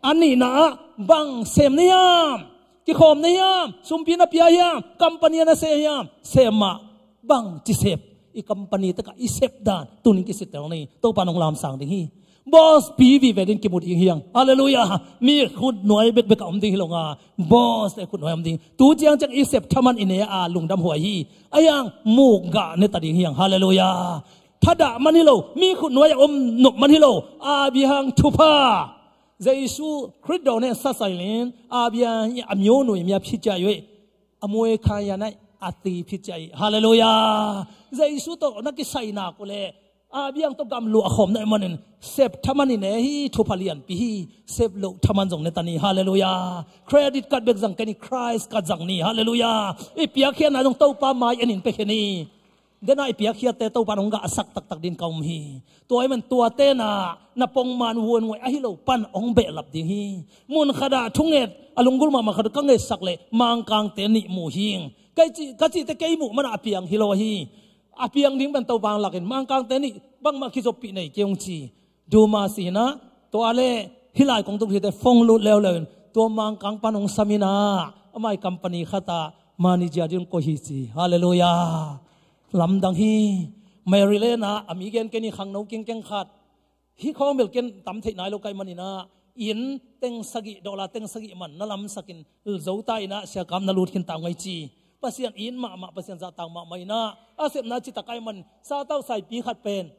A nihna ah bang sem na hiam? Kikhawm na hiam? Sumpi na pia hiam? Company na sem hiam? Sem mah. Bangci sep? I company takah i sep dan tunin kisitel ni. Topa in hong lamsang ding hi. Boss pi vive ding kimu ding hi hang. Halleluiah. Mi khutnuai bekbek a om ding hi lo nga, boss te khutnuai om ding. Tu ciangciang i sep thaman i ne a lungdam huai hi. A hiang muk gah ne ta ding hi hang. Halleluiah. Thadah man hi lo, mi khutnuai a om nop man hi lo. A bia hang thupha. Jesu Khrist dawn hen sasai len a bia hi a myo nui mia phi ciai uih. A muai kha ya nai a ti phi ciai. Halleluiah. Jesu tawh na kisai nak uh leh a biang tawh gamluah a khawm na hih manin sep thaman i ne hi. Thupha lianpi hi. Sep loh thaman zong ne ta ni. Halleluiah. Credit card bek zang kei ni, Christ card zang ni. Halleluiah. I piakkhiatna zong Topa mai en in pia khe ni. Dena i piakkhiatte Topa in hong gahsak taktak ding ka um hi. Tua ahih man tuate na na pongman vuannguai ahi lo pan hong behlap ding hi. Mun khat ah thunget a lunggulh mahmah khat ka ngetsak leh Mangkangte nih mu hing. Kei ci, ka cihte kei muh manah a piang hi lo hi. A piang ding pen Topa hong lakin Mangkangte nih bangmah kizoppih nei kei hong ci. Duma si inah tua le hih lai kong tung hite phone lut leuleu in tua Mangkang pan hong sam inah amah i company khat ah manager ding koi hi ci. Halleluiah. Lamdang hi. Maryland ah a mi gen kei ni, khangno kingkeng khat. Hih khawng bel ken tam theih nai lo ka hih man inah inn teng sagih, dollar teng sagih man na lamsakin zo ta inah siakam na lut khin ta ngai ci. Pasian it mahmah, Pasian zahtak mahmah inah a sepna citak a hih man satau saipi khat pen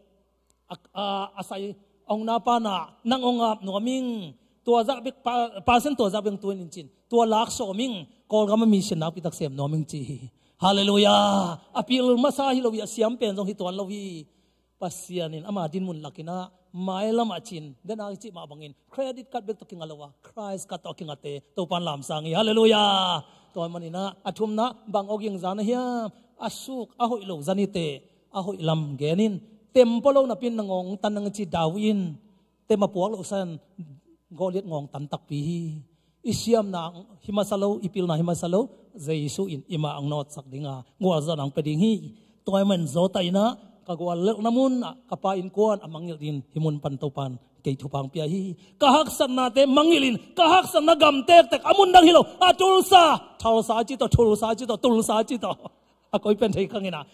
a, a, a sai hong na pana nang hong ap nuam ing. Tua zah bek pa, pasen tua zah bek hong tuin in cin tua lak sawm ing. Kawlgam a mi sin nakpi tak sem nuam ing ci hi. Halleluiah. A pil masa hi lo hi, a siam pen zong hi tuan lo hi. Pasian in ama dinmun lak inah mailam ah cin dena i cih mah bangin credit card bek tawh kinga lo a Christ card tawh a kingate Topa in lamsang hi. Halleluiah. Tua man inah a thumna bang awging zan a hiam? A suk a hoih lo zan hite a hoih lam gen in. Tempo lo napi in na ngawng tan nang ci dau in. Tem a puak loh san Goliat ngawng tan takpi hi. I siamna hi masa lo, i pilna hi masa lo, Jesu in i mah ang nawtsak dinga gualzawhna ang pia ding hi. Tua ahih man zawta inah ka guallelhna mun ah ka pa innkuan a mangngilh dingin hih mun pan Topa in kei thupha ang pia hi. Ka haksatnate mangngilh in ka haksatna gam tektek a mun dang hi lo a Tulsa, Tulsa ci tawh, Tulsa ci tawh, Tulsa ci tawh a koi pen thei khang inah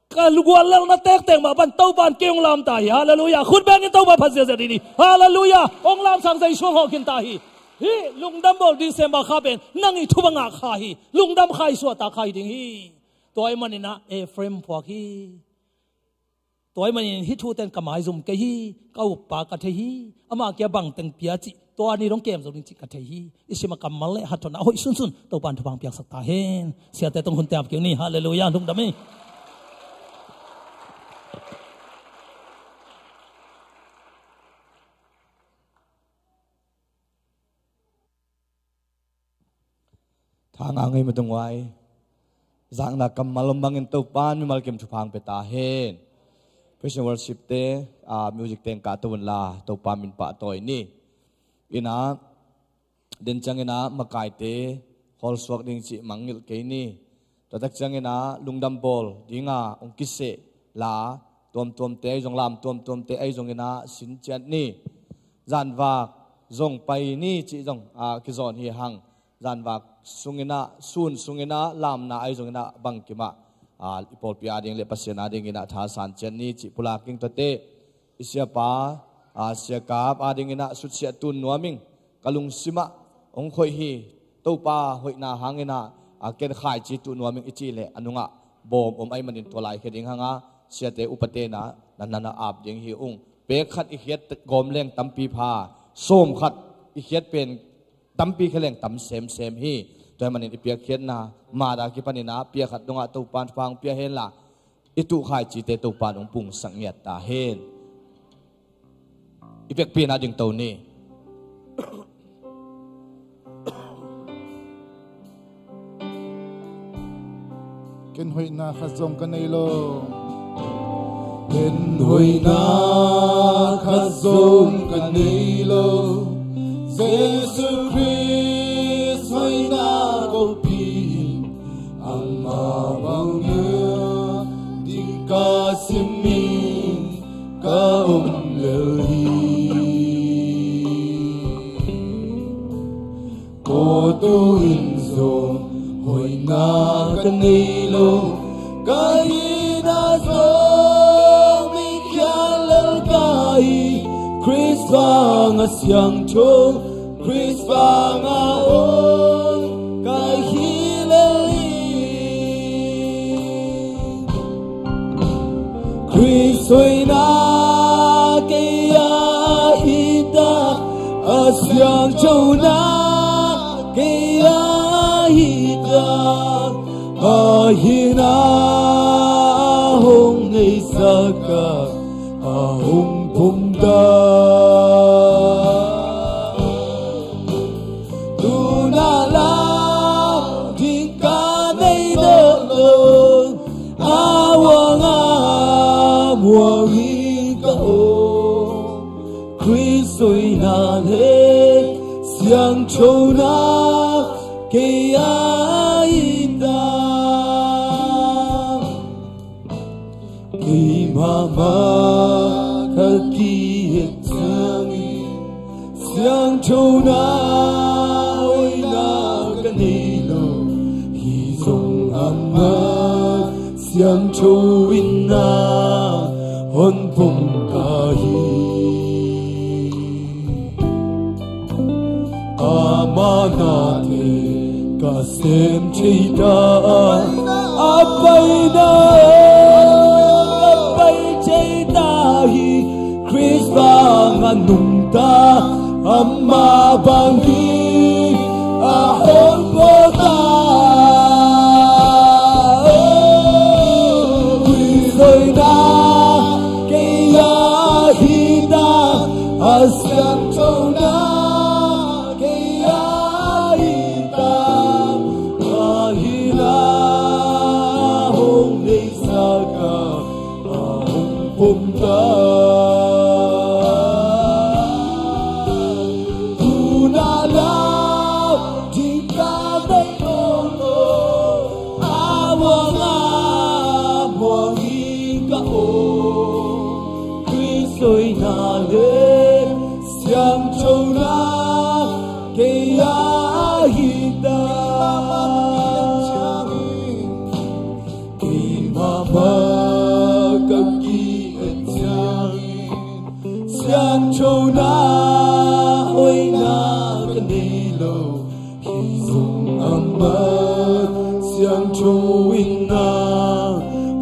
ka guallelhna tektek mah pan Topa in kei hong lam ta hi. Halleluiah. Khut bengin Topa phat ziahziah dih ni. Halleluiah. Hong lamsang Jesu hong hawh khin ta hi. Hih lungdam bawl December kha pen nang i thupha ngah kha hi. Lungdam kha i suahtak kha hi ding hi. Tua ahih man inah Ephraim phuak hi. Tua ahih manin hih thute in ka maizum kei hi. Ka uppa ka thei hi. Amah kia bangteng pia cih tua ni dong kem zo ding cih ka thei hi. I sim a kammal le hathawn a hoih sunsun Topa in thupha ang piaksak ta hen. Siate tung hunte ap kik ni. Halleluiah. Lungdam hi. Thang ang ei matung wai. Zakna kammal om bangin Topa in mimal kim thupha ang pia ta hen. Praise and worship te, ah, music te ang kah to un la Topa min pahtawi ni. Inah den ciang inah makaite kholsuak ding cih mangngilh kei ni. Tua tak ciang inah lungdam bawl dinga hong kiseh la tuamtuamte ahi zong, lam tuamtuamte ahi zong inah sin ciat ni. Zanvak zong pai ni cih zong, ah, kizawn hi hang. Zanvak sung inah, sun sung inah lamna ahi zong inah bangkim ah, ah, i pawlpi ading le Pasian ading inah thasan ciat ni cih pulak ing. Tuate i siapa, ah, siakap ading inah sutsiah tun nuam ing. Ka lungsim ah hong khoih hi. Topa hoihna hang inah, ah, ken khaici tuh nuam ing i cih leh a nungah bawm om ahih manin tua lai khia ding hang a, siate upate na na na ap ding hi ung. Pek khat i khiat gawm leng tampi pha, sawm khat i khiat pen tampi khia leng tam semsem hi. Tua ahih manin i piakkhiatna mada kipan inah pia khat dongah Topa in thupha ang pia hen la i tuh khaicite Topa in hong pungsak ngiat ta hen. I pekpi na ding to ni. Ken hoihna khat zong ka nei lo. Ken hoihna khat zong ka nei lo. Jesu Khrist hoihna kopi in ama bang ding ka simin ka om lel hi. Ko tu in zo lo. Ka hihna zong mi khial lel ka hi, Khrist vang a siangtho, Khrist vang a om ka hi lel hi. Khrist hoihna kei a hi ta, a siangthona kei a hi ta. A hihna a hong neisak a, a hong pom ta. Tuna la ding ka nei nawn lo, a uang a muang hi ka om. Khrist hoihna le siangthona kei a hi ta. Keimah mah ka ki-et ciangin, siangthona hoihna ka nei lo. Hih zong amah siangtho in na hong pom ka hi. Amah nate ka sem thei ta a, a paina ka pai thei ta hi. Khrist bang a nungta, amah bang hi a hong pom ta. Khrist hoihna kei a hi ta, a siangthona kei a hi ta. A hihna hong neisak a, a hong pom ta. Tuna la ding ka nei nawn lo, a uang a muang hi ka om. Khrist hoihna le siangthona kei a hi ta. Keimah mah ka ki-et ciangin, siangthona hoihna ka nei lo. Hih zong amah siangtho in na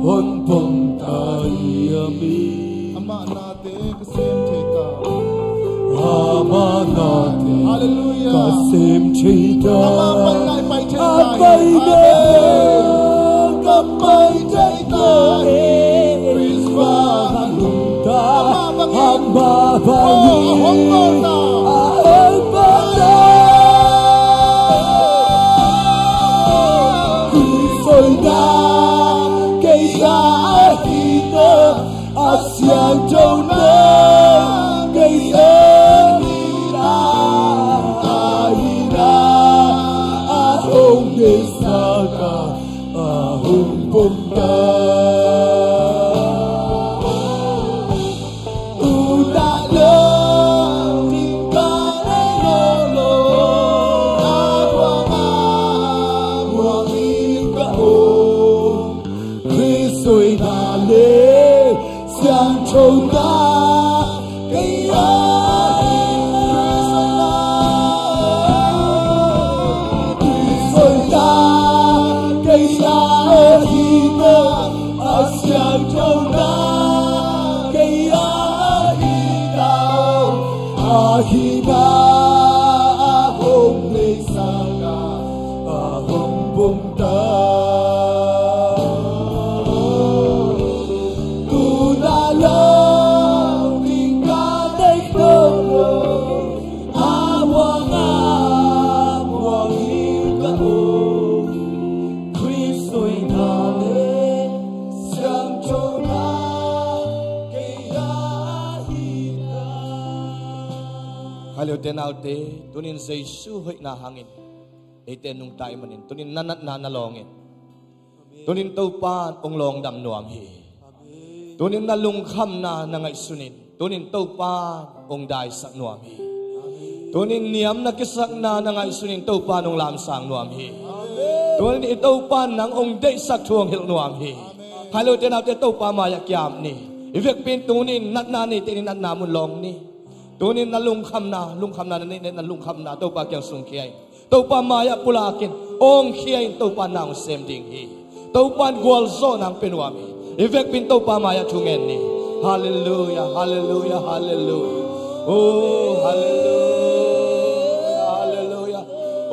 hong pom ta hi. Amen. Amah nate ka sem thei ta. Amah nate Halleluijah. Ka sem thei ta. Amah pai lai pai thei ta. A pai nang ka pai thei ta. Khrist bang a nungta, amah bang hi a hong pom ta. A hong pom ta. Khrist hoihna kei a hi ta, a siangthona kei a hi ta. A hihna a hong neisak a, a hong pom ta. Tuna la ding ka nei nawn lo, a uang a muang hi ka om. Khrist hoihna le siangthona kei a hi ta. Khrist hoihna kei a hi ta, a siangthona kei a hi ta. A hihna a hong neisak a, a hong pom ta. Tuna la ding ka nei nawn lo, a uang a muang hi ka om. Khrist hoihna le siangthona kei a hi ta. Kha lio te nau te, tunin Jesu hoihna hangin eite nungta i hih manin tunin na natna na lawng in. Tunin Topa in hong lawngdam nuam hi. Tunin na lungkhamna na ngaihsunin, tunin Topa in hong daisak nuam hi. Tunin niam na kisakna na ngaihsunin, Topa in hong lamsang nuam hi. Tunin i Topa nang hong deihsak thu hong hilh nuam hi. Khailo te naute Topa mai-ah kiam ni. I vekpi in tunin natna neite in natna mun lawng ni. Tunin na lungkhamna, lungkhamna na neih, na lungkhamna Topa kiang sungkhia in. Topa mai-ah pulak in, awngkhia in Topa nang hong sem ding hi. Topa in gualzawhna hong pia nuam hi. I vekpi in Topa mai-ah thu ngen ni. Halleluia, halleluia, halleluia. Oh, halleluia, halleluia.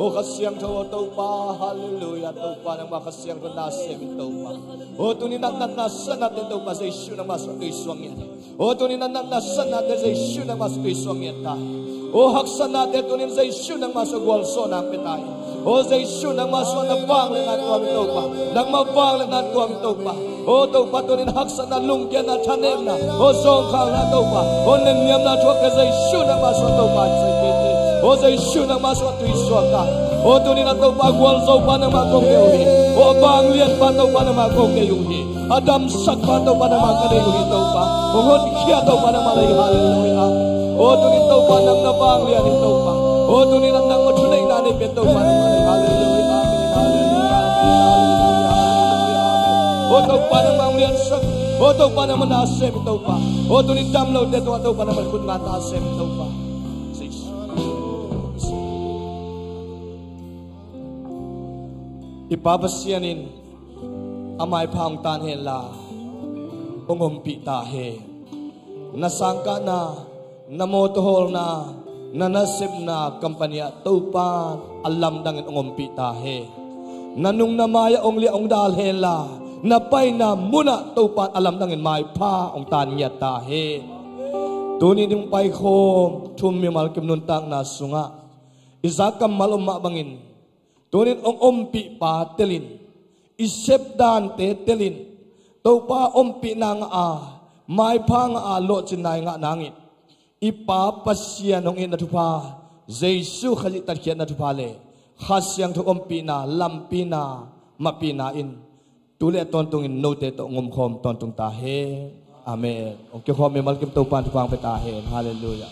Oh, Kha Siangtho, oh Topa, halleluia. Topa nangmah Kha Siangtho na sem in Topa. Oh, tunin a natna satnate Topa Jesu nangmah suah tuisuak ngiat. Oh, tunin a natna satnate Jesu nangmah suah tuisuak ngiat ta hi. Oh, haksatnate tunin Jesu nangmah suah gualzawhna hong pia ta hi. Oh, Jesu nangmah suah na vangliatna tuam in Topa. Nangmah vangliatna tuam in Topa. Oh, Topa tunin haksatna, lungkiatna, thanemna, oh, zawngkhalna Topa. Oh, nenniamna thuakte Jesu nangmah suah Topa in sai kei te. Oh, Jesu nangmah suah tuisuak ta. Oh, tunin a Topa gualzo pa nangmah kong deih uh hi. Oh, vanglian pa Topa nangmah kong deih uh hi. A damsak pa Topa nangmah ka deih uh hi Topa. Hong honkhia Topa nangmah lei, halleluia. Oh, tunin Topa nang na vanglian hi Topa. Oh, tunin a nangmah thuneihna nei pen Topa nangmah lei, halleluia, amen, halleluia, amen, halleluia, amen. Oh, Topa nangmah hong liansak. Oh, Topa nangmah na sem hi Topa. Oh, tunin dam lote tungah Topa nangmah khut ngan na sem hi Topa. I Pa Pasian in a maipha hong tan henla hong ompih ta hen. Na sangkahna, na mawtaw hawlna, na nasepna company ah Topa in a lamdangin hong ompih ta hen. Na nung na mai-ah hong liah hong dal henla, na paina munah Topa in a lamdangin maipha hong tan ngiat ta hen. Tuni ding paikhawm thu mimal kim nuntakna sungah i za kammal om mah bangin, tunin hong ompih pa telin, i sepdante telin, Topa ompihna ngah a, maipha ngah a, lawhcinna i ngah nangin, i Pa Pasian hong itna thupha, Jesu Khazih tatkhiatna thupha le Kha Siangtho ompihna, lampina, mahpihna in tu le a tawntungin note tawh hong omkhawm tawntung ta hen. Amen. Hong kikhawm mimal kim Topa in thupha hong pia ta hen. Halleluia.